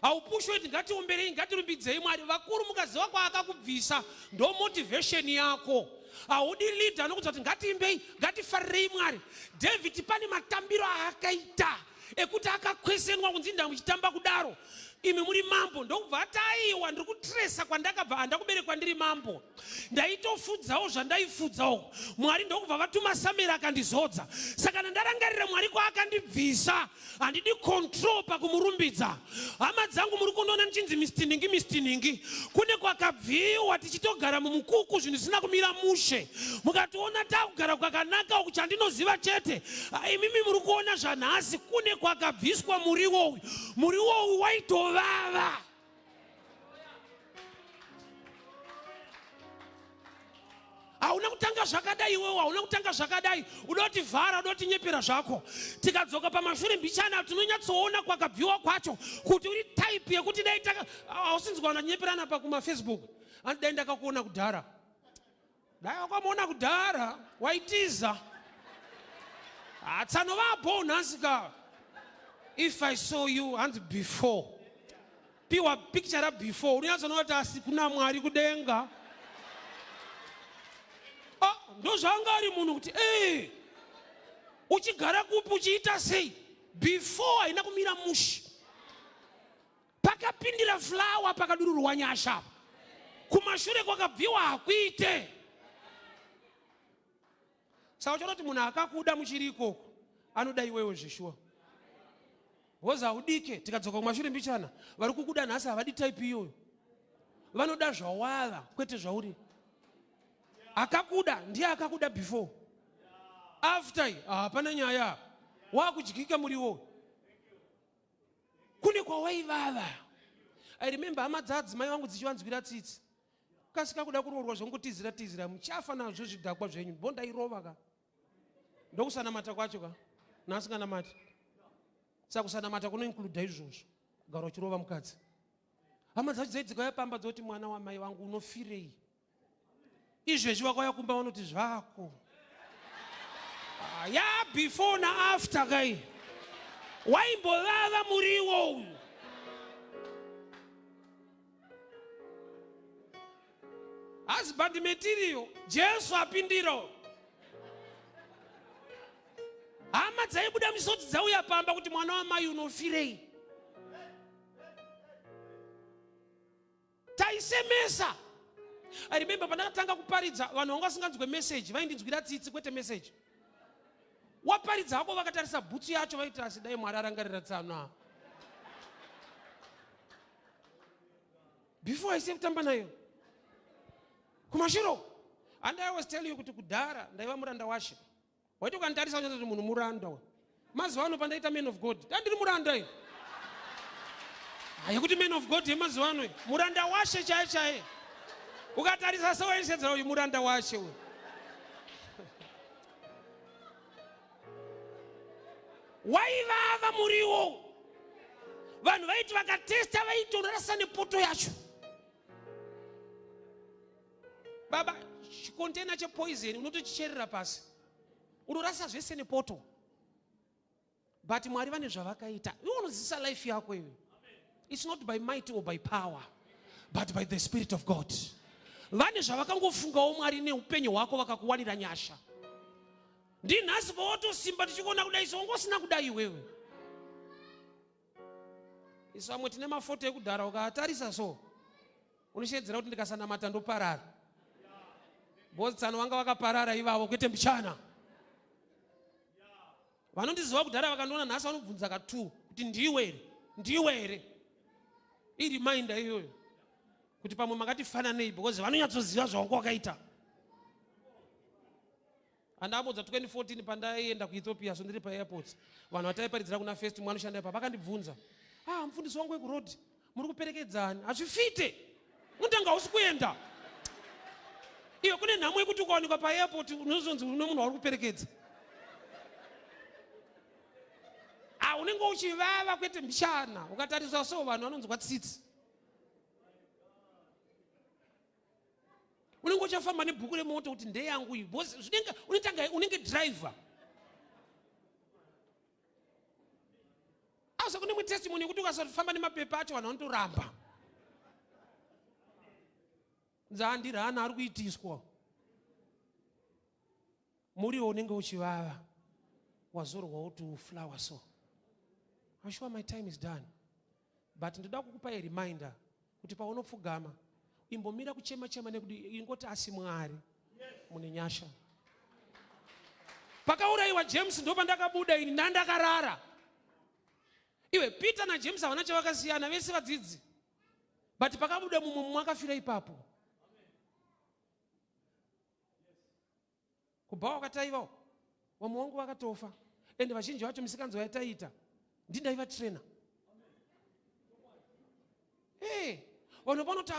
Haupushwe kuti ngatiomberei, ngatirumbidzei Mwari. Vakuru, mukaziva kwaakakubvisa, ndo motivation yako. Haudi leader anokuudza kuti ngatiimbei, ngatifarirei Mwari. David pane matambiro aakaita ekuti akakwesenwa kunzi nda muchitamba kudaro imi muri mambo, ndokubva ati aiwa, ndiri kutresa kwandakabva, handakuberekwa ndiri mambo, ndaitofudzawo zvandaifudzawo. Mwari ndokubva vatuma Samueri akandizodza. Saka kana ndarangarira Mwari kwaakandibvisa, handidi control pakumurumbidza. Hama dzangu, muri kundiona ndichinzi mistiningi mistiningi, kune kwakabviwa tichitogara mumukuku, zvinhu zvisina kumira mushe. Mukationa takugara kwakanaka uku, chandinoziva chete, imimi muri kuona zvanhasi, kune kwakabviswa muriwo uyu. Muriwo uyu waitovava. Hauna kutanga zvakadai iwewo, hauna kutanga zvakadai. Uda kuti vhara, uda kuti nyepera zvako. Tikadzoka pamashure mbichana, tinonyatsoona kwakabviwa kwacho, kuti uri type yekuti dai taka hausinzwa vanonyeperana pa kumafacebook, anti dai ndakakuona kudhara, dai wakamuona kudhara waitiza. Hatsano vabo nhasi ka. If I saw you, hanzi before, piwa picture ra before, unonyatsoona kuti asi kuna Mwari kudenga. Ah, ndozvanga ari munhu kuti ee, uchigara kupi, uchiita sei before, haina kumira mushe. Pakapindira flower, pakadururwa nyasha. Kumashure kwakabviwa hakuite. Saka uchaona kuti munhu akakuda muchiri ikoko anoda iwewe zveshuwa, because haudike. Tikadzoka kumashure mbichana, vari kukuda nhasi havadi type iyoyo. Vanoda zvawava, kwete zvauri. Akakuda ndiye akakuda before. After hapana nyaya, wakudyika muriwo kune kwawaivava. I remember hama dzadzimai vangu dzichivanzwira tsitsi, kasika kuda kuroorwa, zvongotizira tizira, muchafa nazvo zvidhakwa zvenyu. Bo ndairova ka, ndokusanamata kwacho ka. Naasinganamati, saka kusanamata kunoincluda izvozvo, kugara uchirova mukadzi. Hama dzacho dzai dzikauya pamba dzoti, mwana wamai vangu unofirei? Izvezvi vakauya kumba vanoti zvako. Ah, ya before naafter kai, waimbovava muriwo uyu. Husband material, Jesu apindira. Hama dzaibuda misodzi dzauya pamba kuti mwana wamai unofirei? Taisemesa. I remember pandakatanga kuparidza, vanhu vanga vasinganzwe message vaindinzwira tsitsi, kwete message. Waparidza hako, vakatarisa bhutsu yacho, vaiti asi dai Mwari arangarira tsano. Before aisiye kutamba nayo. Kumashure uko. And I always tell you kuti kudhara ndaiva muranda washe. Waiti ukanditarisa unyatsa kuti munhu muranda uyu. Mazuva ano pandaita man of God, ndandiri muranda iyi. Hayi kuti man of God yemazuva ano muranda washe chaiye chaiye. Ukatarisa sewaisedzera uyu muranda washe uyu. Waivava muriwo. Vanhu vaiti vakatesta vaitorasa nepoto yacho. Baba, chikontena chepoison unotochicherera pasi. Unorasa zvese nepoto. But Mwari vane zvavakaita. Iwe unozisa life yako iwe. It's not by might or by power, but by the Spirit of God. Vane zvavakangofungawo Mwari neupenyu hwako vakakuwanira nyasha. Ndinhasi pawotosimba tichikuona kudai so wanga usina kudai iwewe. Isu vamwe tine mafoto ekudhara ukaatarisa so unoshedzera kuti ndikasanamata ndoparara. Because tsano vanga vakaparara ivavo kwete mbichana. Vanondiziva kudhara vakandiona nhasi vanobvunza ka 2 kuti ndiwe here? Ndiwe here? Ireminder iyoyo kuti pamwe makatifananei because vanonyatsoziva zvawanga wakaita. Andamudza 2014 pandaienda kuEthiopia so ndiri paairport vanhu vataiparidzira kuna first mwana unoshanda ipa vakandibvunza, ah, mufundisi wangu wekuroad muri kuperekedzani hazvifite unotanga hausi kuenda iyo kune nhamo yekuti ukawanikwa paairport unozonzi une munhu wauri kuperekedza. Ah, unenge uchivava kwete mbichana ukatariswa so vanhu vanonzwa tsitsi. Unenge uchafamba nebhuku remoto kuti ndeyangu iyi because zvinenge unetanga unenge driver. Asi kune imwe testimony yekuti ukasafamba nemapepa acho vanhu vanotoramba. Nzandirana ari kuitiswa. Muriwo unenge uchivava wazorwawo to flower so. I'm sure my time is done. But ndoda kukupa a reminder kuti paunopfugama imbomira kuchema chema nekuti ingoti asi Mwari mune nyasha. Pakaurayiwa James ndopandakabuda ini ndandakarara. Iwe Peter na James havana chavakasiyana vese vadzidzi. But pakabuda mumwe mumwe akafira ipapo. Kubva wakataivawo vamwe vangu vakatofa ende vazhinji vacho misikanzwa yataiita ndindaiva trainer. Hey, vanhu vanoti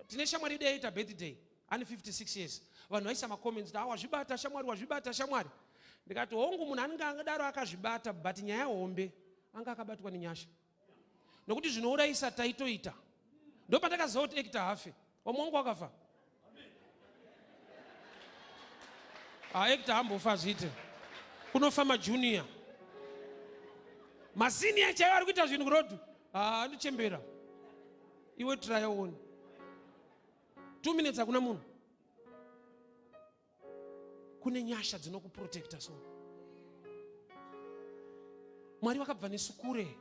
tine shamwari yedu yaita birthday ane 56 years vanhu vaisa macomments ah, wazvibata shamwari wazvibata shamwari. Ndikati hongu munhu anenge angadaro akazvibata but nyaya hombe anga akabatwa nenyasha nokuti zvinourayisa taitoita. Ndopandakaziva kuti actor hafe vamwe wangu wakafa. Ah, actor hambofa zviite kunofa majunior masenior chaivo ari kuita zvinhu kurodhu. Ah, anochembera iwe try one 2 minutes hakuna munhu. Kune nyasha dzinokuprotecta so. Mwari vakabva nesu kure.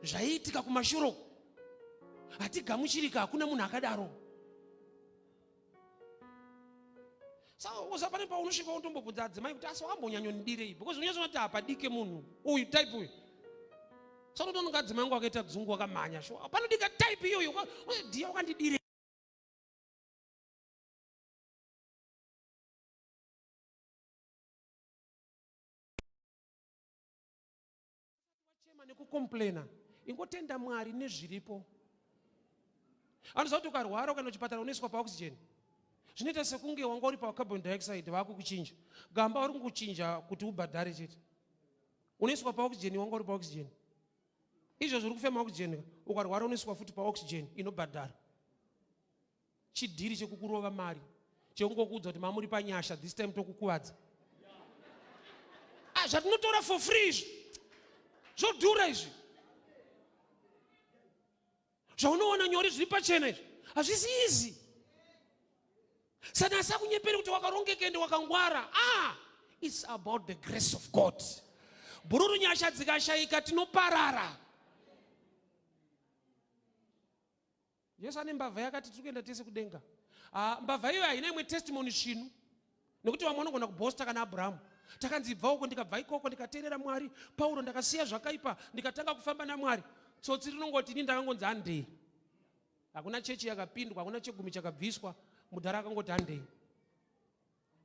Zvaiitika kumashuro hatigamuchirika, hakuna munhu akadaro. Saka uza pane paunosvika unotombobvunza adzimai kuti asi wakambonyanyondirei because unonyatsoona kuti hapadike munhu uyu type uyu. Saka unotoona adzimai angu akaita dzungu wakamhanya sure panodika type iyoyo dhiya wakandidirei. Chema nekucomplaina ingotenda Mwari nezviripo. Anoziva kuti ukarwara ukaenda kuchipatara unoiswa paoxygen. Zvinoita sekunge wanga uri pacarbon dioxide vakukuchinja. Gamba uri kunguchinja kuti ubhadhare chete. Unoiswa paoxygen wanga uri paoxygen. Izvozvo uri kufema oxygen ukarwara unoiswa futi paoxygen inobhadhara. Chidhiri chekukurova mari chekungokuudza kuti mamuri panyasha this time tokukuvadza. Ah, zvatinotora for free izvi zvodhura izvi zvaunoona nyore zviri pachena izvi hazvisi easy. Saka asakunyeperi kuti wakarongeka ende wakangwara. Ah, it's about the grace of God. Bhururu nyasha dzikashayika tinoparara. Jesu ane mbavha yakati tiri kuenda tese kudenga. Ah, mbavha iyo haina imwe testimony svinu nekuti vamwe vanogona kubhosta kana Abrahamu. Takanzi ibva uko ndikabva ikoko ndikateerera Mwari. Pauro ndakasiya zvakaipa ndikatanga kufamba naMwari. Tsotsi rinongoti ini ndakangonzi handei. Hakuna chechi yakapindwa, hakuna chegumi chakabviswa. Mudhara akangoti handei.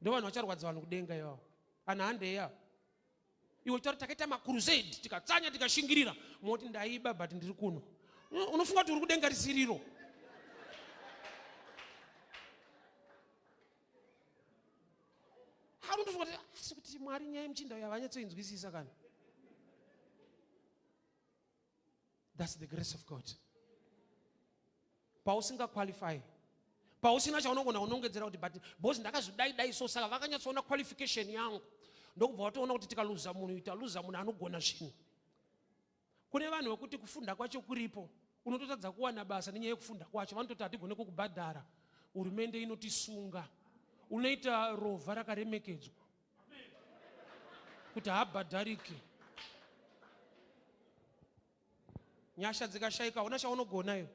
Ndo vanhu vacharwadza vanhu kudenga ivavo. Ana handei ava. Iwe tauri takaita macrusade tikatsanya tikashingirira moti ndaiba but ndiri kuno. Unofunga kuti uri kudenga risiriro. Unotofunga kuti asi kuti Mwari nyaya yemuchinda uyu havanyatsoinzwisisa kana. That's the grace of God. Pausinga qualify, pausina chaunogona kunongedzera kuti but boss ndakazvidai dai so saka vakanyatsoona qualification yangu ndokubva watoona kuti tikaluza munhu taluza munhu anogona zvinhu. Kune vanhu vekuti kufunda kwacho kuripo unototadza kuwana basa nenyaya yekufunda kwacho, vanototi hatigone kukubhadhara, hurumende inotisunga, unoita rovha rakaremekedzwa kuti haabhadhariki. Nyasha dzikashaika hauna chaunogona iwe.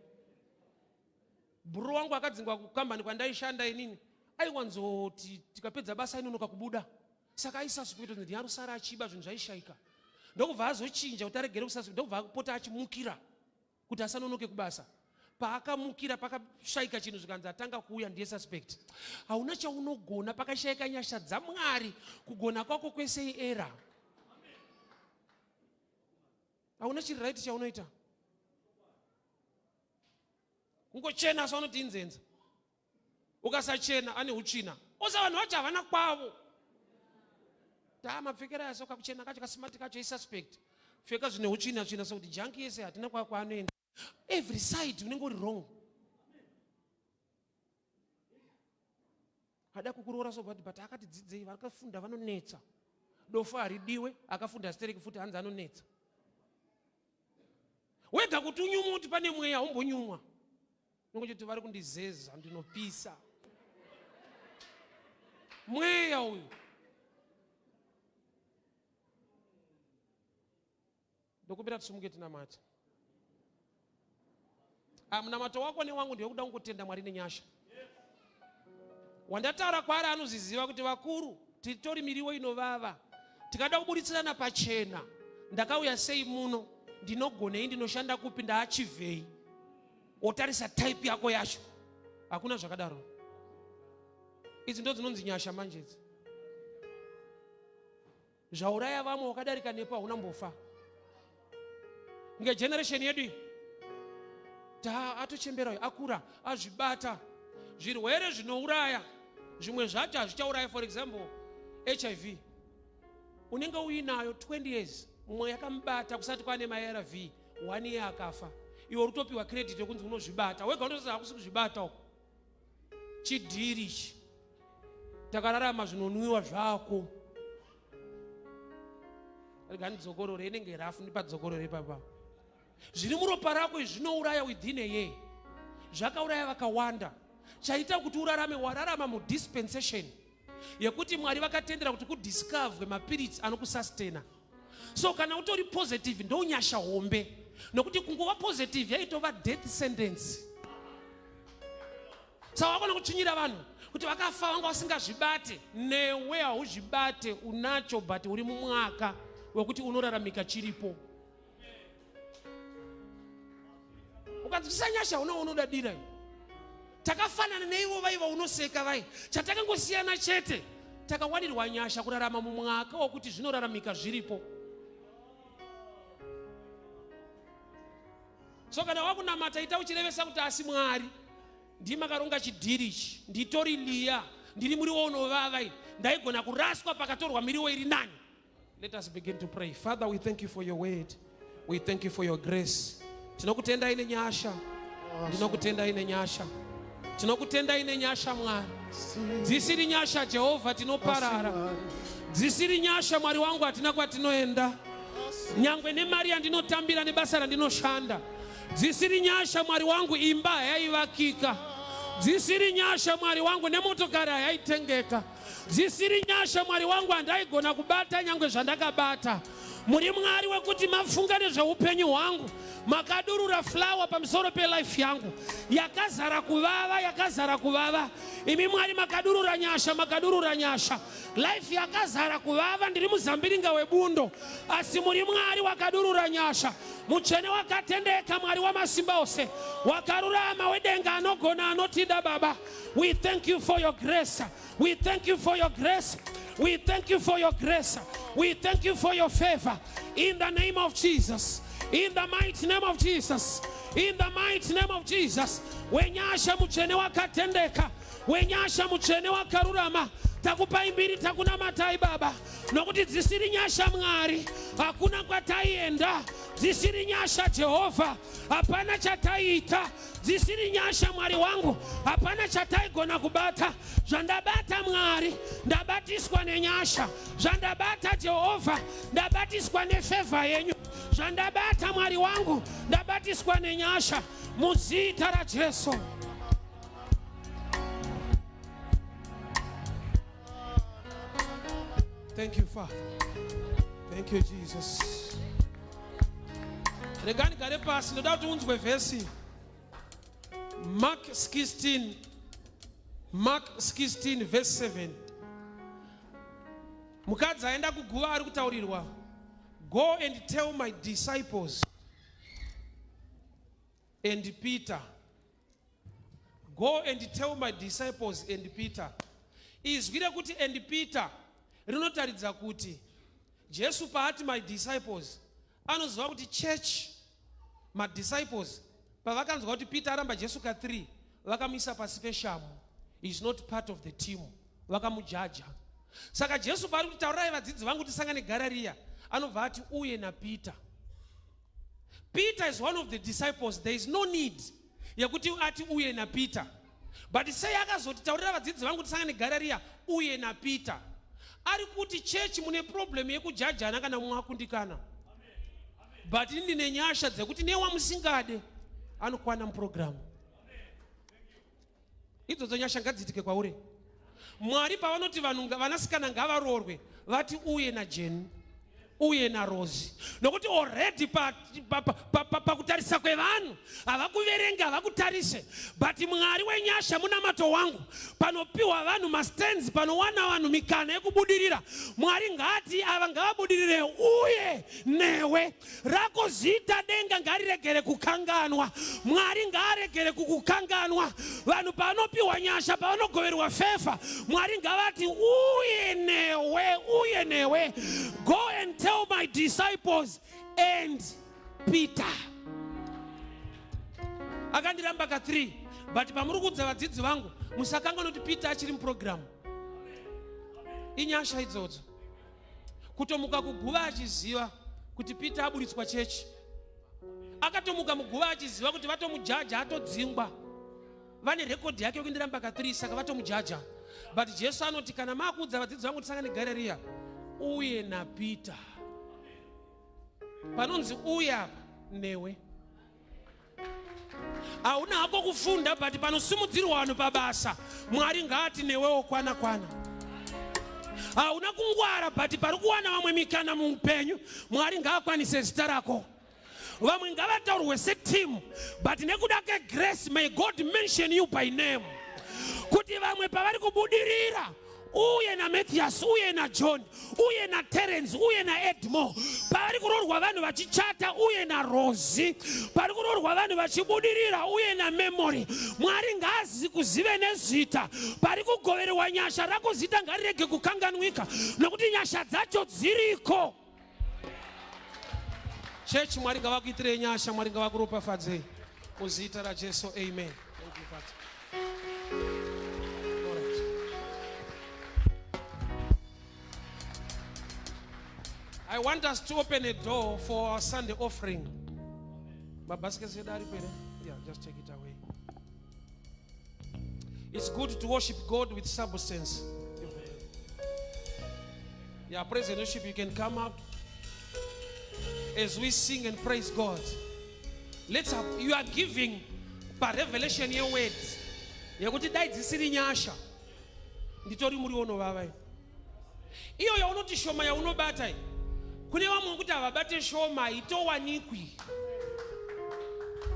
Bhuru wangu akadzingwa kukambani kwandaishanda inini, aiwanzoti tikapedza basa ainonoka kubuda, saka aisasuspecta kuti ndiyarusara achiba zvinhu zvaishaika, ndokubva azochinja kuti aregere kusasuspecta, ndokubva apota achimukira kuti asanonoke kubasa. Paakamukira pakashaika chinhu, zvikanzi atanga kuuya ndiye suspect. Hauna chaunogona pakashaika nyasha dzaMwari, kugona kwako kwese iera. Hauna chiri right chaunoita, kungochena asi vanoti inzenza, ukasachena ane utsvina. Osa vanhu vacho havana kwavo taa mapfekero aya, soka kuchena kacho kasimati kacho isuspect. Pfeka zvine utsvina tsvina sokuti janki yese hatina kwaanoenda. Every side unenge uri wrong. Ada kukuroora so but akati dzidzei, vakafunda vanonetsa, dofo haridiwe, akafunda stereki futi hanzi anonetsa. Wega kuti unyumwa kuti pane mweya umbonyumwa, nongochiti vari kundizeza, ndinopisa mweya uyu. Ndokumbira tisumuke tinamate. Munamato wako newangu ndewekuda kungotenda Mwari nenyasha. Wandataura kwaari anozviziva kuti vakuru titori miriwo inovava, tikada kuburitsirana pachena. Ndakauya sei muno, ndinogonei, ndinoshanda kupi, ndaachivhei? Wotarisa type yako yacho, hakuna zvakadaro. Idzi ndo dzinonzi nyasha manje idzi. Zvauraya vamwe wakadarika nepo hauna mbofa. Kunge generation yedu iyi ta atochembera uyu akura azvibata. Zvirwere zvinouraya zvimwe zvacho hazvichauraya. For example, HIV unenge uinayo 20 years, mumwe yakamubata kusati kwane maARV, 1 year akafa. Iwe uri kutopiwa credit yekunzi unozvibata wega, unotoziva hakusi kuzvibata uko, chidhiri ichi takararama zvinonwiwa zvako. Rega ndidzokorore, inenge rafu, ndipadzokorore papa. Zviri muropa rako izvi zvinouraya within a year, zvakauraya vakawanda. Chaita kuti urarame, wararama mudispensation yekuti Mwari vakatendera kuti kudiscoverwe mapiritsi anokusustena. So kana utori positive ndounyasha hombe, nokuti kungova positive yaitova death sentence. Saka wakona kutsvinyira vanhu kuti vakafa vanga vasingazvibate, newe hauzvibate, unacho but uri mumwaka wekuti unoraramika chiripo. Ukanzwisisa nyasha uno unodadira. Takafanana neivo vaiva unoseka vai, chatakangosiyana chete takawanirwa nyasha kurarama mumwaka wokuti zvinoraramika zviripo. So kana wakunamata ita uchirevesa kuti asi Mwari ndimi makaronga chidhiri ichi, nditori liya, ndiri muriwo unovava ini, ndaigona kuraswa pakatorwa miriwo iri nani. Let us begin to pray. Father, we thank you for your word. We thank you for your grace. Tinokutendai nenyasha. Ndinokutendai nenyasha. Tinokutendai nenyasha Mwari. Dzisiri nyasha Jehovha tinoparara. Dzisiri nyasha Mwari wangu hatina kwatinoenda. Nyangwe nemari yandinotambira nebasa randinoshanda. Dzisiri nyasha Mwari wangu imba hayaivakika. Dzisiri nyasha Mwari wangu nemotokari hayaitengeka. Dzisiri nyasha Mwari wangu handaigona kubata nyangwe zvandakabata. Muri Mwari wekuti mafunga nezveupenyu hwangu, makadurura flower pamusoro pelife yangu yakazara kuvava, yakazara kuvava. Imi Mwari makadurura nyasha, makadurura nyasha. Life yakazara kuvava, ndiri muzambiringa webundo, asi muri Mwari wakadurura nyasha. Mutsvene wakatendeka, Mwari wamasimba ose, wakarurama wedenga, anogona, anotida Baba. We thank you for your grace. We thank you for your grace. We thank you for your grace. We thank you for your favor. In the name of Jesus. In the mighty name of Jesus. In the mighty name of Jesus. Wenyasha mutsvene wakatendeka. Wenyasha mutsvene wakarurama. Takupai mbiri, takunamatai Baba. Nokuti dzisiri nyasha Mwari, hakuna kwataienda. Dzisiri nyasha Jehovha, hapana chataita. Dzisiri nyasha Mwari wangu, hapana chataigona kubata. Zvandabata Mwari, ndabatiswa nenyasha. Zvandabata Jehovha, ndabatiswa nefavor yenyu. Zvandabata Mwari wangu, ndabatiswa nenyasha muzita raJesu. Thank you, Father. Thank you, Jesus. Regani gare pasi, ndoda kuti unzwe vhesi. Mark 16, Mark 16 verse 7. Mukadzi aenda kuguva ari kutaurirwa, go and tell my disciples and Peter. Go and tell my disciples and Peter. Izwi rekuti and Peter rinotaridza kuti Jesu paati my disciples anoziva kuti church madisciples pavakanzwa kuti Peter aramba Jesu ka3 vakamuisa pasi peshamu. He is not part of the team. Vakamujaja. Saka Jesu paari kuti taurirai vadzidzi vangu tisangane Garirea, anobva ati uye naPeter. Peter is one of the disciples. There is no need yekuti ati uye naPeter. But sei akazoti taurira vadzidzi vangu tisangane Garirea uye naPeter? Ari kuti church mune problem yekujajana kana mumwe akundikana. But ini ndine nyasha dzekuti newamusingade anokwana muprogramu. Idzodzo nyasha ngadziitike kwauri. Mwari pavanoti vanhu vanasikana ngavaroorwe, vati uye naJeni uye naRozi, nokuti already pakutarisa kwevanhu havakuverenga, havakutarise. But Mwari wenyasha, munamato wangu, panopiwa vanhu mastands, panowana vanhu mikana yekubudirira, Mwari ngati ava ngavabudirire uye newe. Rako zita denga ngariregere kukanganwa. Mwari ngaaregere kukukanganwa. Vanhu pavanopiwa nyasha, pavanogoverwa favor, Mwari ngavati uye newe, uye newe. Go and tell my disciples and Peter. Akandiramba ka3, but pamuri kuudza vadzidzi vangu musakanganwa kuti Peter achiri muprogramu. Inyasha idzodzo. Kutomuka kuguva achiziva kuti Peter aburitswa chechi. Akatomuka muguva achiziva kuti vatomujaja, atodzingwa. Vane rekodhi yake yekundiramba ka3, saka vatomujaja. But Jesu anoti kana makuudza vadzidzi vangu tisangane Garirea uye naPeter. Panonzi uye apa newe. Hauna hako kufunda, but panosumudzirwa vanhu pabasa, Mwari ngaati newewo kwana kwana. Hauna kungwara, but pari kuwana vamwe mikana muupenyu, Mwari ngaakwanise zita rako. Vamwe ngavataurwe seteam, but nekuda kwegrace, may God mention you by name. Kuti vamwe pavari kubudirira, uye naMathias, uye naJohn, uye naTerence, uye naEdmore. Pavari kuroorwa vanhu vachichata, uye naRosi. Pari kuroorwa vanhu vachibudirira, uye naMemory. Mwari ngaazi kuzive nezita. Pari kugoverwa nyasha, rako zita ngarirege kukanganwika, nokuti nyasha dzacho dziriko. Church, Mwari ngavakuitirei nyasha, Mwari ngavakuropafadzei muzita raJesu, amen. Thank you, Father. All right. I want us to open a door for our Sunday offering. Mabaskets edu aripo here? Yeah, just take it away. It's good to worship God with substance. Yeah, praise and worship, you can come up as we sing and praise God. Let's up. You are giving by revelation your words. Yekuti dai dzisiri nyasha nditori muriwo unovava iyo yaunoti shoma yaunobata iyi. Kune vamwe vokuti havabate shoma, haitowanikwi.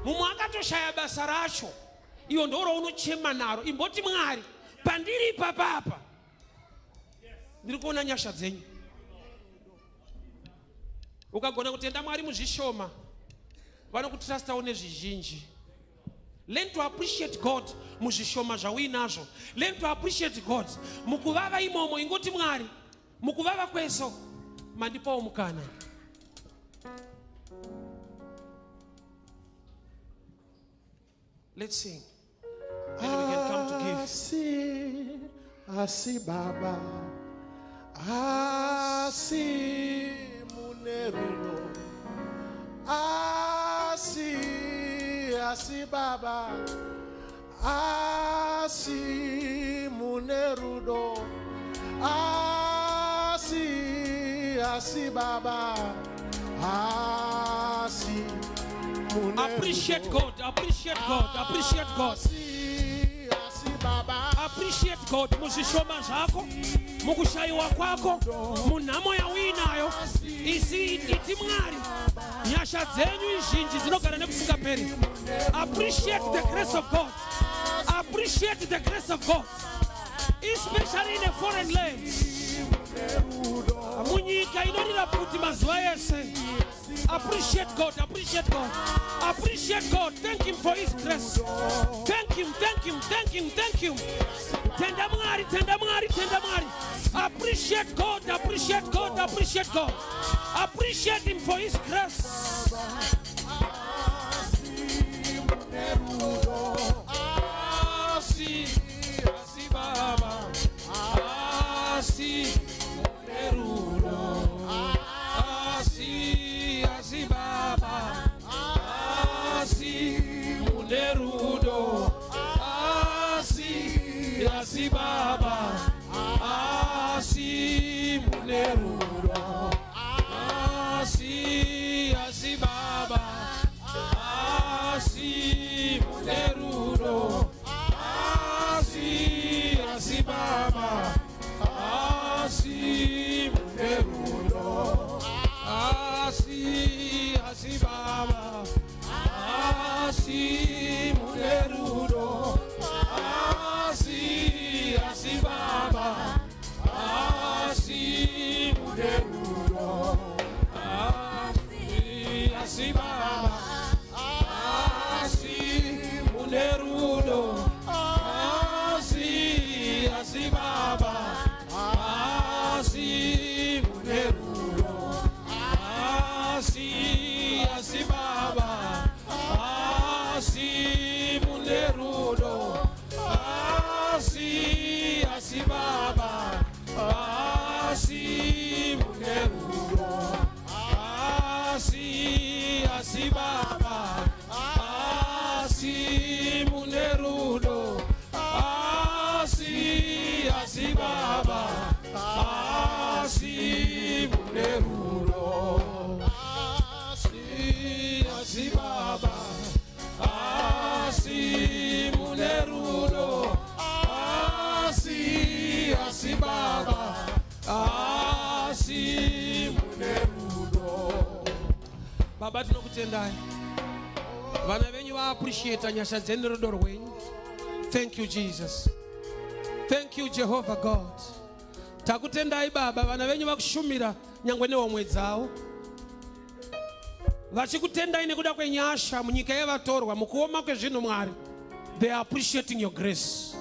Mumwe akatoshaya basa racho, iyo ndo raunochema naro. Imboti Mwari, pandiri ipapapa ndiri kuona nyasha dzenyu. Ukagona kutenda Mwari muzvishoma, vanokutrustawo nezvizhinji. Learn to appreciate God muzvishoma zvauinazvo. Learn to appreciate God mukuvava imomo. Ingoti Mwari, mukuvava kweso mandipawo mukana. Let's sing. Then we can come to give. Asi, asi baba, asi mune rudo. Asi, asi baba, asi mune rudo. Asi, asi baba, asi mune Appreciate rudo. God, appreciate God, appreciate God. Asi, asi baba. Appreciate God muzvishoma zvako, mukushayiwa kwako, munhamo yauinayo. Isi iti Mwari, nyasha dzenyu izhinji dzinogara nekusingaperi. Appreciate the grace of God. Appreciate the grace of God. Especially in a foreign land. Munyika inorira pfuti mazuva ese. Appreciate God, appreciate God, appreciate God. Thank Him for His grace. Thank Him, thank Him, thank Him, thank Him. Tenda Mwari, tenda Mwari, tenda Mwari. Appreciate God, appreciate God, appreciate God. Appreciate Him for His grace. Asi, asi baba, asi mune rudo. Asi, asi baba, asi mune rudo. Asi, asi baba, asi mune rudo. Asi, asi baba, asi mune rudo. Asi, asi baba, asi mune rudo. Asi, asi baba, asi mune rudo. Asi, asi baba, asi mune rudo. Asi, asi baba, asi mune rudo. Asi, asi baba, asi mune rudo. Asi, asi baba, asi mune rudo. Asi, asi baba, asi mune rudo. Asi, asi baba, asi mune rudo. Asi, asi baba, asi mune rudo. Asi, asi baba, asi mune rudo. Asi, asi baba, asi mune rudo. Baba, tinokutendai. Vana venyu vaappreciata nyasha dzenyu nerudo rwenyu. Thank you, Jesus. Thank you, Jehovah God. Takutendai Baba, vana venyu vakushumira nyangwe nehomwe dzavo, vachikutendai nekuda kwenyasha munyika yevatorwa, mukuoma kwezvinhu. Mwari, they are appreciating your grace.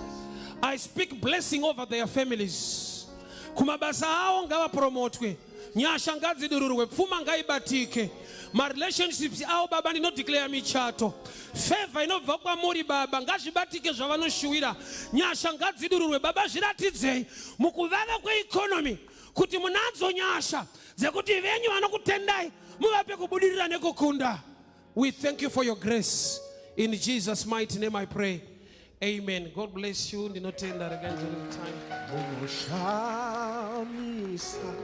I speak blessing over their families. Kumabasa avo ngavapromotwe, nyasha ngadzidururwe, pfuma ngaibatike. Marelationships avo, Baba, ndinodeclare michato, favor inobva kwamuri. Baba, ngazvibatike zvavanoshuwira, nyasha ngadzidururwe. Baba, zviratidzei mukuvava kweeconomy kuti munadzo nyasha dzekuti venyu vanokutendai muvape kubudirira nekukunda. We thank you for your grace. In Jesus' mighty name I pray, amen. God bless you. Ndinotenda. Regai nzore time. Munoshamisa,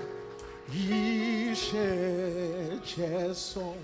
Ishe Jesu.